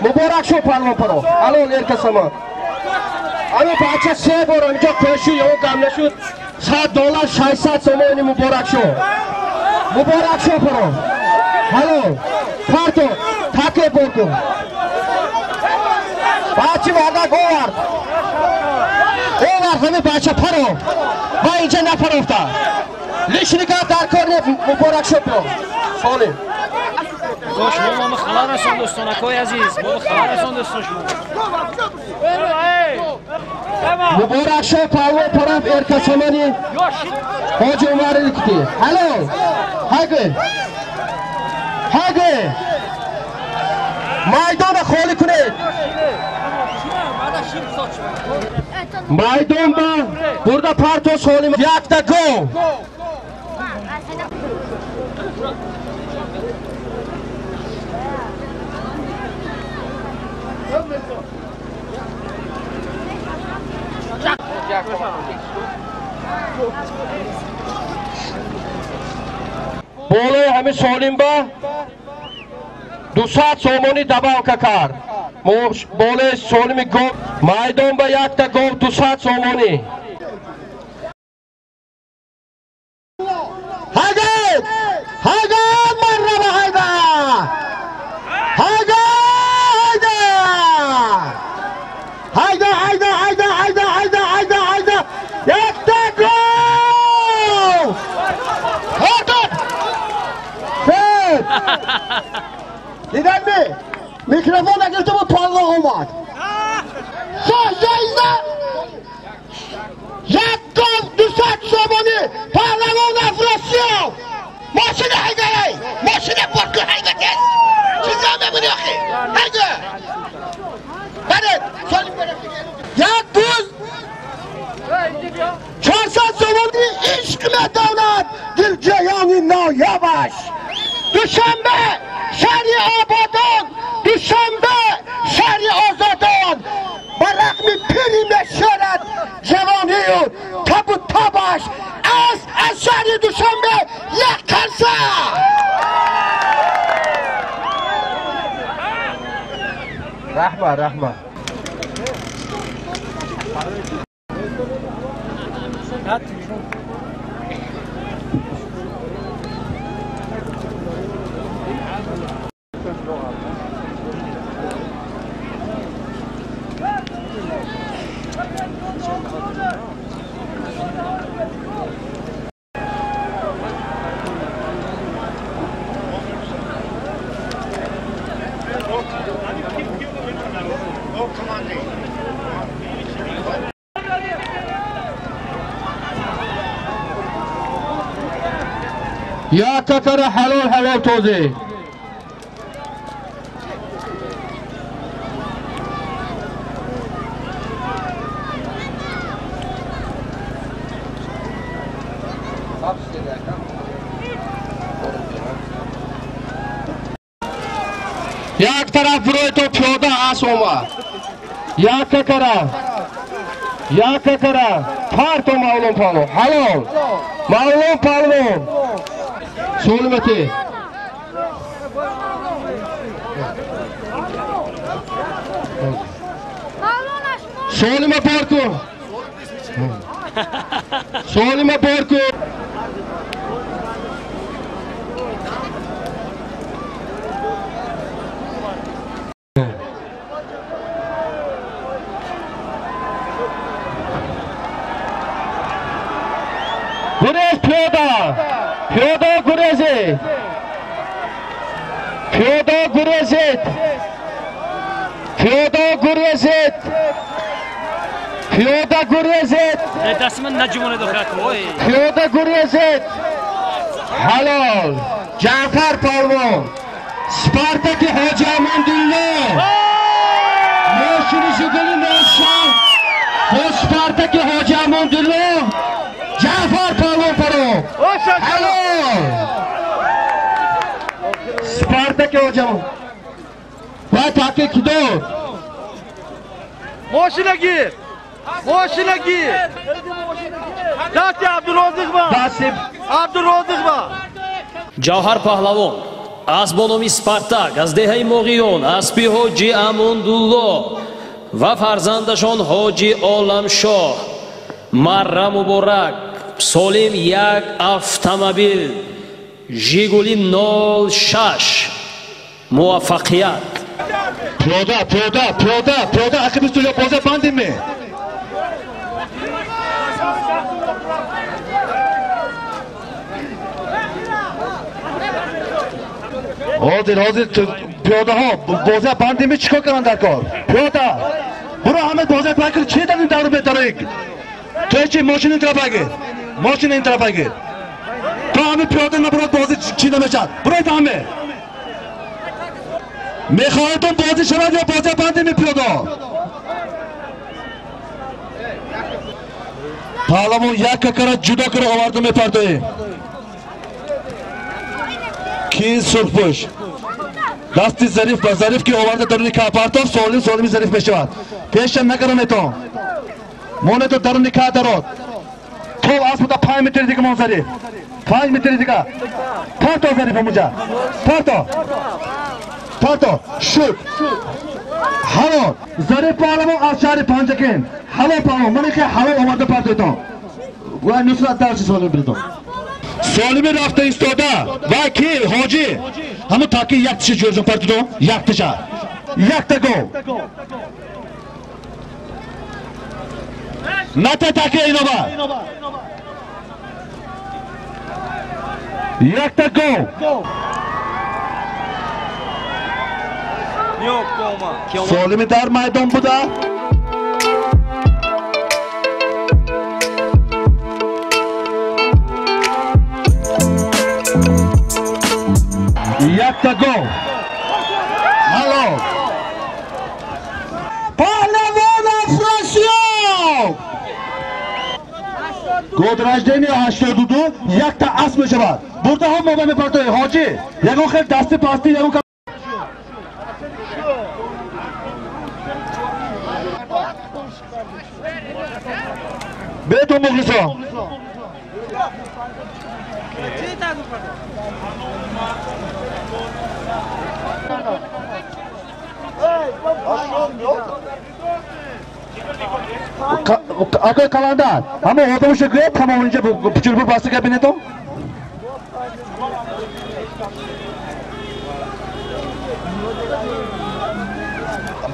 Муборакшоҳ палвон паро. Алло, Эркасама. Алло, бача се бор инҷо кӯши ё гам нашуд. $100 600 сомонӣ Муборакшоҳ. Муборакшоҳ паро. Алло, парто, таке бор кун. Бачи вардак овард. Овард ҳамин бача паро. Ва инҷа напарофта. Лишника дар кор не, Муборакшоҳ паро. Солим. Шумо мо хабар расон дӯстонакои азиз, мо хабар расон дӯстон шумо. Муборакшоҳ палвон параф Эркасамани Ҳоҷи Умаралӣ кути. Алло, ҳайгӯ. Ҳайгӯ. Майдонро холӣ кунед. Майдон ба бурда парто солим. Якта гол. Болои ҳамин солим ба 200 сомонӣ добавка кард. Болои солими гов майдон ба якта гов 200 сомонӣ. Ҳайда! Ҳайда! Марраба ҳайда! Ҳайда! Ҳайда! Ҳайда, ҳайда, ҳайда, ҳайда, ҳайда, ҳайда, ҳайда! Якта гов! Ҳайда! Сед! Диданд ми? Микрофон гирифта буд, палвон омад. Шоҳ як гов 200 сомонӣ паҳлавон Афросиёб. Мошина ҳайда, мошина борку ҳайда тез. Чизо мебуди охи? Ҳайда. Баред, солим баред. Як буз 400 сомонӣ ишқ медонад дилҷаёни ноёбаш. Душанбе шаҳри Ободон, Душанбе шаҳри Озодон. Ба рағми пири мешорад ҷавонию табу тобаш. Душанбе як қарса. Раҳмат, раҳмат. یا ککر حلال حلال توزی. یک طرف روی تو پیاده اس اومد. یا ککر یا ککر پارتو معلوم پالو حلال معلوم پالو سولمتی. سولما پارکو سولما پارکو. گریز پیاده پیاده گریزید پیاده گریزید پیاده گریزید پیاده گریزید. دست من نجمونه دخت پیاده گریزید. حلال جعفر پهلوان سپارتاک حاجی اماندالله ماشین ژیگولی ناشان با سپارتاک حاجی اماندالله جعفر پهلوان فرو حلال سپارتاک حاجی امان و تاکه کدو ماشینه گیر ماشینه گیر دست عبدالرازق با دست عبدالرازق با. جوهر پهلوان аз бо номи Спартак аз деҳаи Моғиён аспи ҳоҷи Амондулло ва фарзандашон ҳоҷи Оламшоҳ. Марра муборак. Солим як автомобил Жигули 06. Муваффақият. Пиёда пиёда пиёда пиёда ақиби студия боза бандим ме. ҳозир ҳозир пиёдаҳо боза бандим чӣ кор карданд дар кор? Пиёда буро ҳама боза бакр чӣ дадим дару бетароик? То чӣ мошин ин тараф агир мошин ин тараф агир то ҳама пиёда набурад бозӣ чӣ намешавад. Буроед ҳама мехоҳедон бозӣ шавад ё боза бандим пиёда? Паҳлавон як какара ҷудо кара оварду мепартоем. Ки сурхпӯш дасти зариф ба зариф ки оварда даруни капартов солим солими зариф мешавад. Пеша накараметон монето даруни ка дарод то асп буда 5 метри дига мон зариф 5 метри дига парто зариф ҳамуҷа парто парто шуд ҳалол зариф паҳлавон аз шаҳри Панҷакент ҳалол паҳлавон ман ки ҳалол оварда партоетон ва нусрат дарси солим биритон. Солими рафта истода ва ки ҳоҷӣ ҳамун таки як тиша ҷӯрҷон партидон як тиша якта гол ната таки иноба якта гол. Солими дар майдон буда. Якта гол. Ҳалол. Паҳлавон Афросиёб. Год рождения 82 якта асп мешавад. Бурда ҳам моба мепартоед ҳоҷӣ. Ягон хел дасти пасти ягон бетон мухлисон. Акой каландар, ҳама одамоша гӯяд, тамом инҷа пучурбур баста бинедом.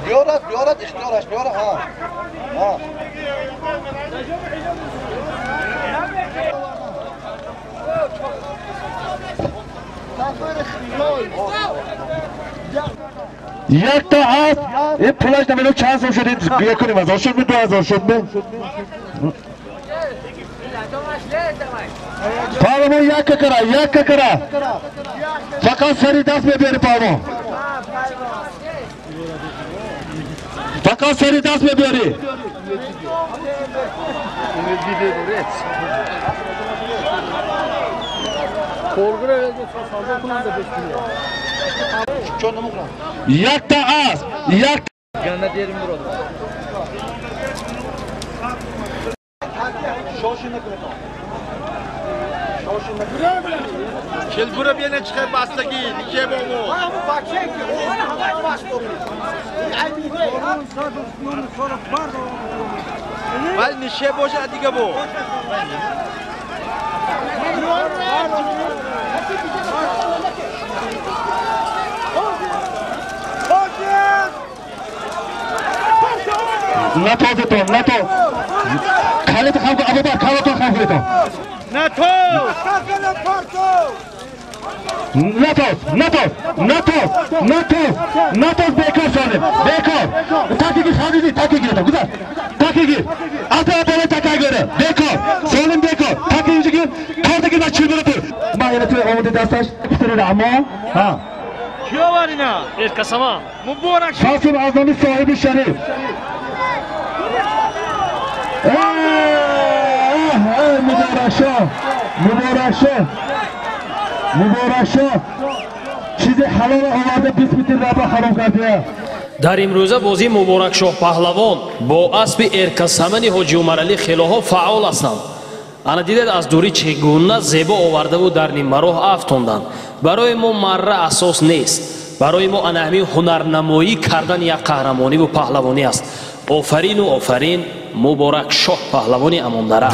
Биёрад, биёрад, ихтиёраш, биёрад, ҳа. Ҳа. Якта аст, ин пулаш намедонам чанд сом шуд, якуним ҳазор шуд, 2000 шуд. Паҳлавон якка кара, якка кара. Фақат сари даст мебиёри паҳлавон. Фақат сари даст мебиёри. Якта аст, як. Келбура бена чиқай бастаги, нике бому. Вал нише боша дига бо. Натозетон, нато. Калет хам Абубакр, калетон хам кунетон. Натоз! Натоз, натоз, натоз, натоз, натоз бекор солим, бекор. Таки гир, хадиди, таки гир, гузар. Таки гир. Ата боло така гире, бекор. Солим бекор. Таки гир, корда гир, чил бур. Ма яна ту омода дасташ, питер аммо, ҳа. Кӣ оварина? Эркасама. Муборак. Қосим аз номи соҳиби шариф. Муборакшо, муборакшо, муборакшо. Чизи ҳалол оварда 20 метр раба ҳаром кардия. Дар имрӯза бозии Муборакшоҳ паҳлавон бо аспи Эркасамани ҳоҷи Умаралӣ хелоҳо фаъол ҳастанд. Ана дидед аз дурӣ чӣ гуна зебо овардаву дар нимароҳ афтонданд. Барои мо марра асос нест. Барои мо ана ҳамин ҳунарнамоӣ кардани як қаҳрамониву паҳлавонӣ аст. Офарину офарин Муборакшоҳ паҳлавони Амондара.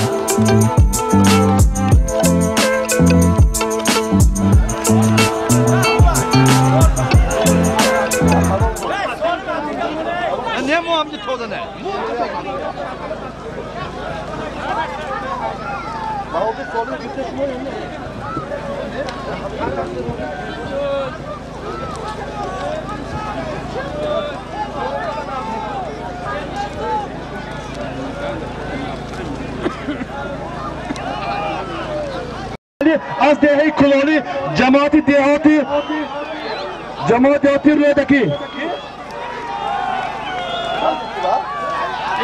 Аз деҳаи Кулонӣ ҷамоати деҳоти Рӯдакӣ.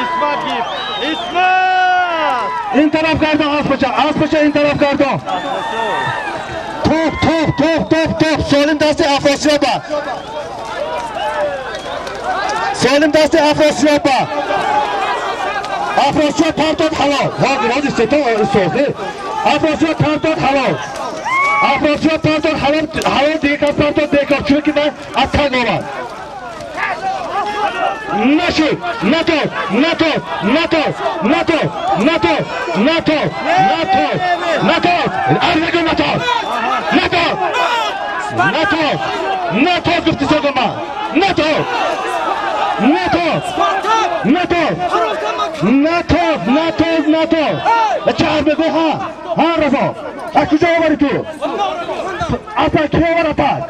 Исмат гир, Исмат! Ин тараф гардон, аспача, аспача ин тараф гардон. Топ, топ, топ, топ, топ. Солим дасти Афросиёба. Солим дасти Афросиёба. Афросиёб партод ҳалол. Ҳозир, ҳозир сето соз. Афросиёб партод ҳалол. Афросиёб партод ҳалол, ҳалол дигар партод бекор, чунки ман аз танг омад. Нашуд, натоз, натоз, натоз, натоз, натоз, натоз, натоз, натоз, арзагу натоз, натоз, натоз, натоз гуфти содома, натоз, натоз, натоз, натоз, натоз, натоз. Чаҳар мегӯ ҳа, ҳа Разо, аз куҷо овари ту? Аса ки овар апад?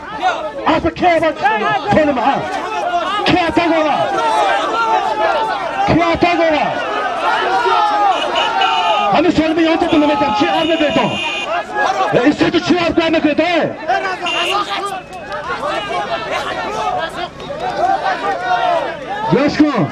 Аса ки овар солим ҳа? Ки атак овар? Ки атак овар? Ҳамин солими ёнтатон наметам, чи ар мегӯетон? Истету чи ар мекунед, э? Гӯш кун.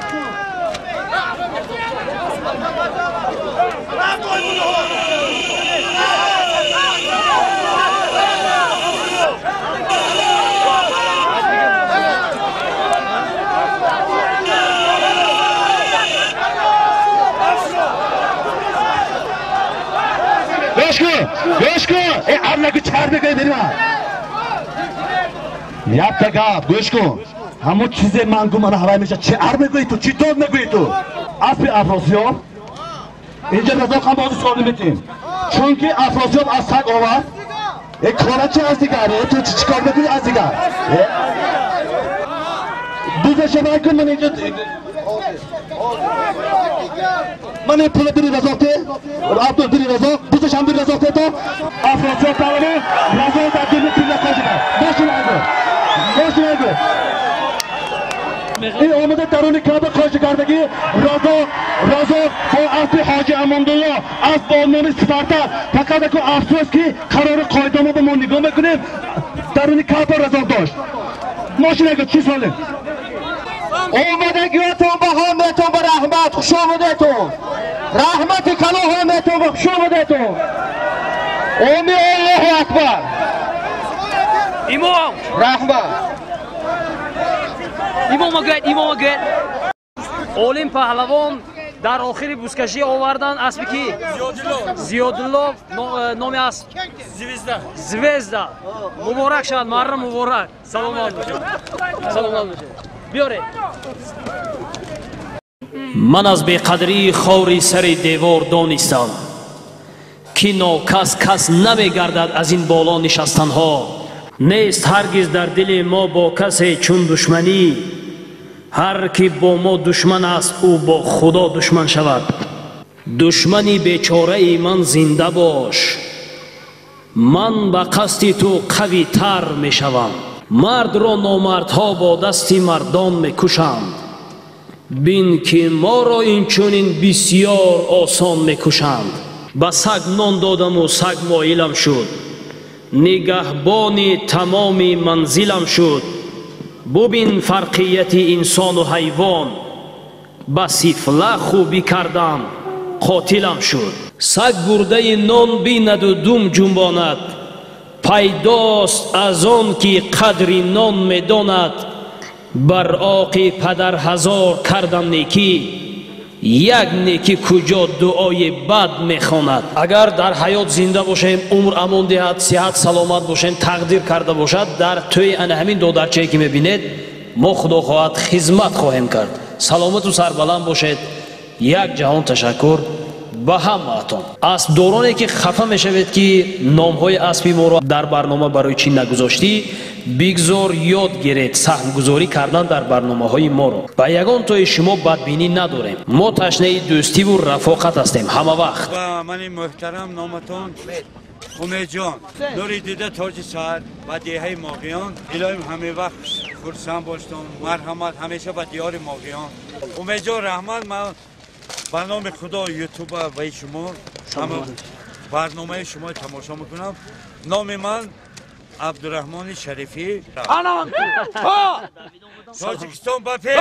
Гӯш кун, гӯш кун. Э, ар нагӯ чар мегӯй берима. Якта гап, гӯш кун. Ҳамон чизе ман гум ана ҳавай меша. Чи ар мегӯӣ ту? Чи дод мегӯӣ ту? Аспи Афросиёб. Инҷа Разоқ ҳам бози солӣ метим. Чунки Афросиёб аз саг овард. Э, кора чи аз дигар? Э, ту чӣ кор мекунӣ аз дигар? Э? Бузаша накун ман инҷа. Ман ин пула бири Разоқ те. Абдул бири Разоқ, бузашам бири Разоқ те то. Афросиёб паҳлавон Разоқ дар думи пилла қошида. Бошин айгу. Бошин айгу. Ин омада даруни каба қошикардагӣ Разоқ, Разоқ бо аспи Ҳоҷи Амондулло, асп бо номи Спартак. Фақат аку афсӯс ки қарори қоидамо ба мо нигоҳ мекунем, даруни каба Разоқ дошт. Мошин айгу чӣ солим? Омадагиётон ба ҳамаатон ба раҳмат, хуш омадетон. Раҳмати калон ҳамаатон ба хуш омадетон. Оми Аллоҳу акбар. Имом! Раҳмат. Имом гӯяд, имом гӯяд. Олим паҳлавон дар охири бузкашӣ овардан аспи ки? Зиёдулло номи асп. Звезда. Звезда. Муборак шавад, марра муборак. Саломат бошед. Саломат бошед. Биёред. Ман аз беқадрии хори сари девор донистам, ки нокас кас намегардад аз ин боло нишастанҳо. Нест ҳаргиз дар дили мо бо касе чун душманӣ. Ҳар ки бо мо душман аст, ӯ бо Худо душман шавад. Душмани бечораи ман зинда бош. Ман ба қасди ту қавитар мешавам. Мардро номардҳо бо дасти мардон мекушанд. Бин ки моро инчунин бисёр осон мекушанд. Ба саг нон додаму саг моилам шуд. Нигаҳбони тамоми манзилам шуд. Бубин фарқияти инсону ҳайвон. Ба сифла хубӣ кардам, қотилам шуд. Саг гурдаи нон бинаду дум ҷунбонад. Пайдост аз он ки қадри нон медонад. Бар оқи падар ҳазор кардам некӣ. Як некӣ куҷо дуои бад мехонад. Агар дар ҳаёт зинда бошем, умр амон диҳад, сиҳат саломат бошем, тақдир карда бошад, дар тӯи ана ҳамин додарчае ки мебинед, мо худо хоҳад хизмат хоҳем кард. Саломату сарбаланд бошед. Як ҷаҳон ташаккур ба ҳамаатон. Аспдороне ки хафа мешавед ки номҳои аспи моро дар барнома барои чӣ нагузоштӣ, бигзор ёд гиред саҳмгузорӣ кардан дар барномаҳои моро. Ба ягон тои шумо бадбинӣ надорем. Мо ташнаи дӯстиву рафоқат ҳастем ҳама вақт. Ба мани муҳтарам номатон Умедҷон, нури дида тоҷи сар ба деҳаи Моғиён. Илоҳим ҳаме вақт хурсанд боштон. Марҳамат ҳамеша ба диёри Моғиён. Умедҷон раҳмат, ман ба номи Худо ютуба ва шумо ҳама барномаи шумо тамошо мекунам. Номи ман Абдурраҳмони Шарифӣ. Тоҷикистон ба пеш!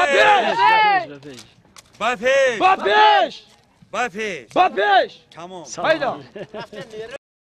Ба пеш! Ба пеш! Ба пеш! Ба пеш! Тамом. Пайдо.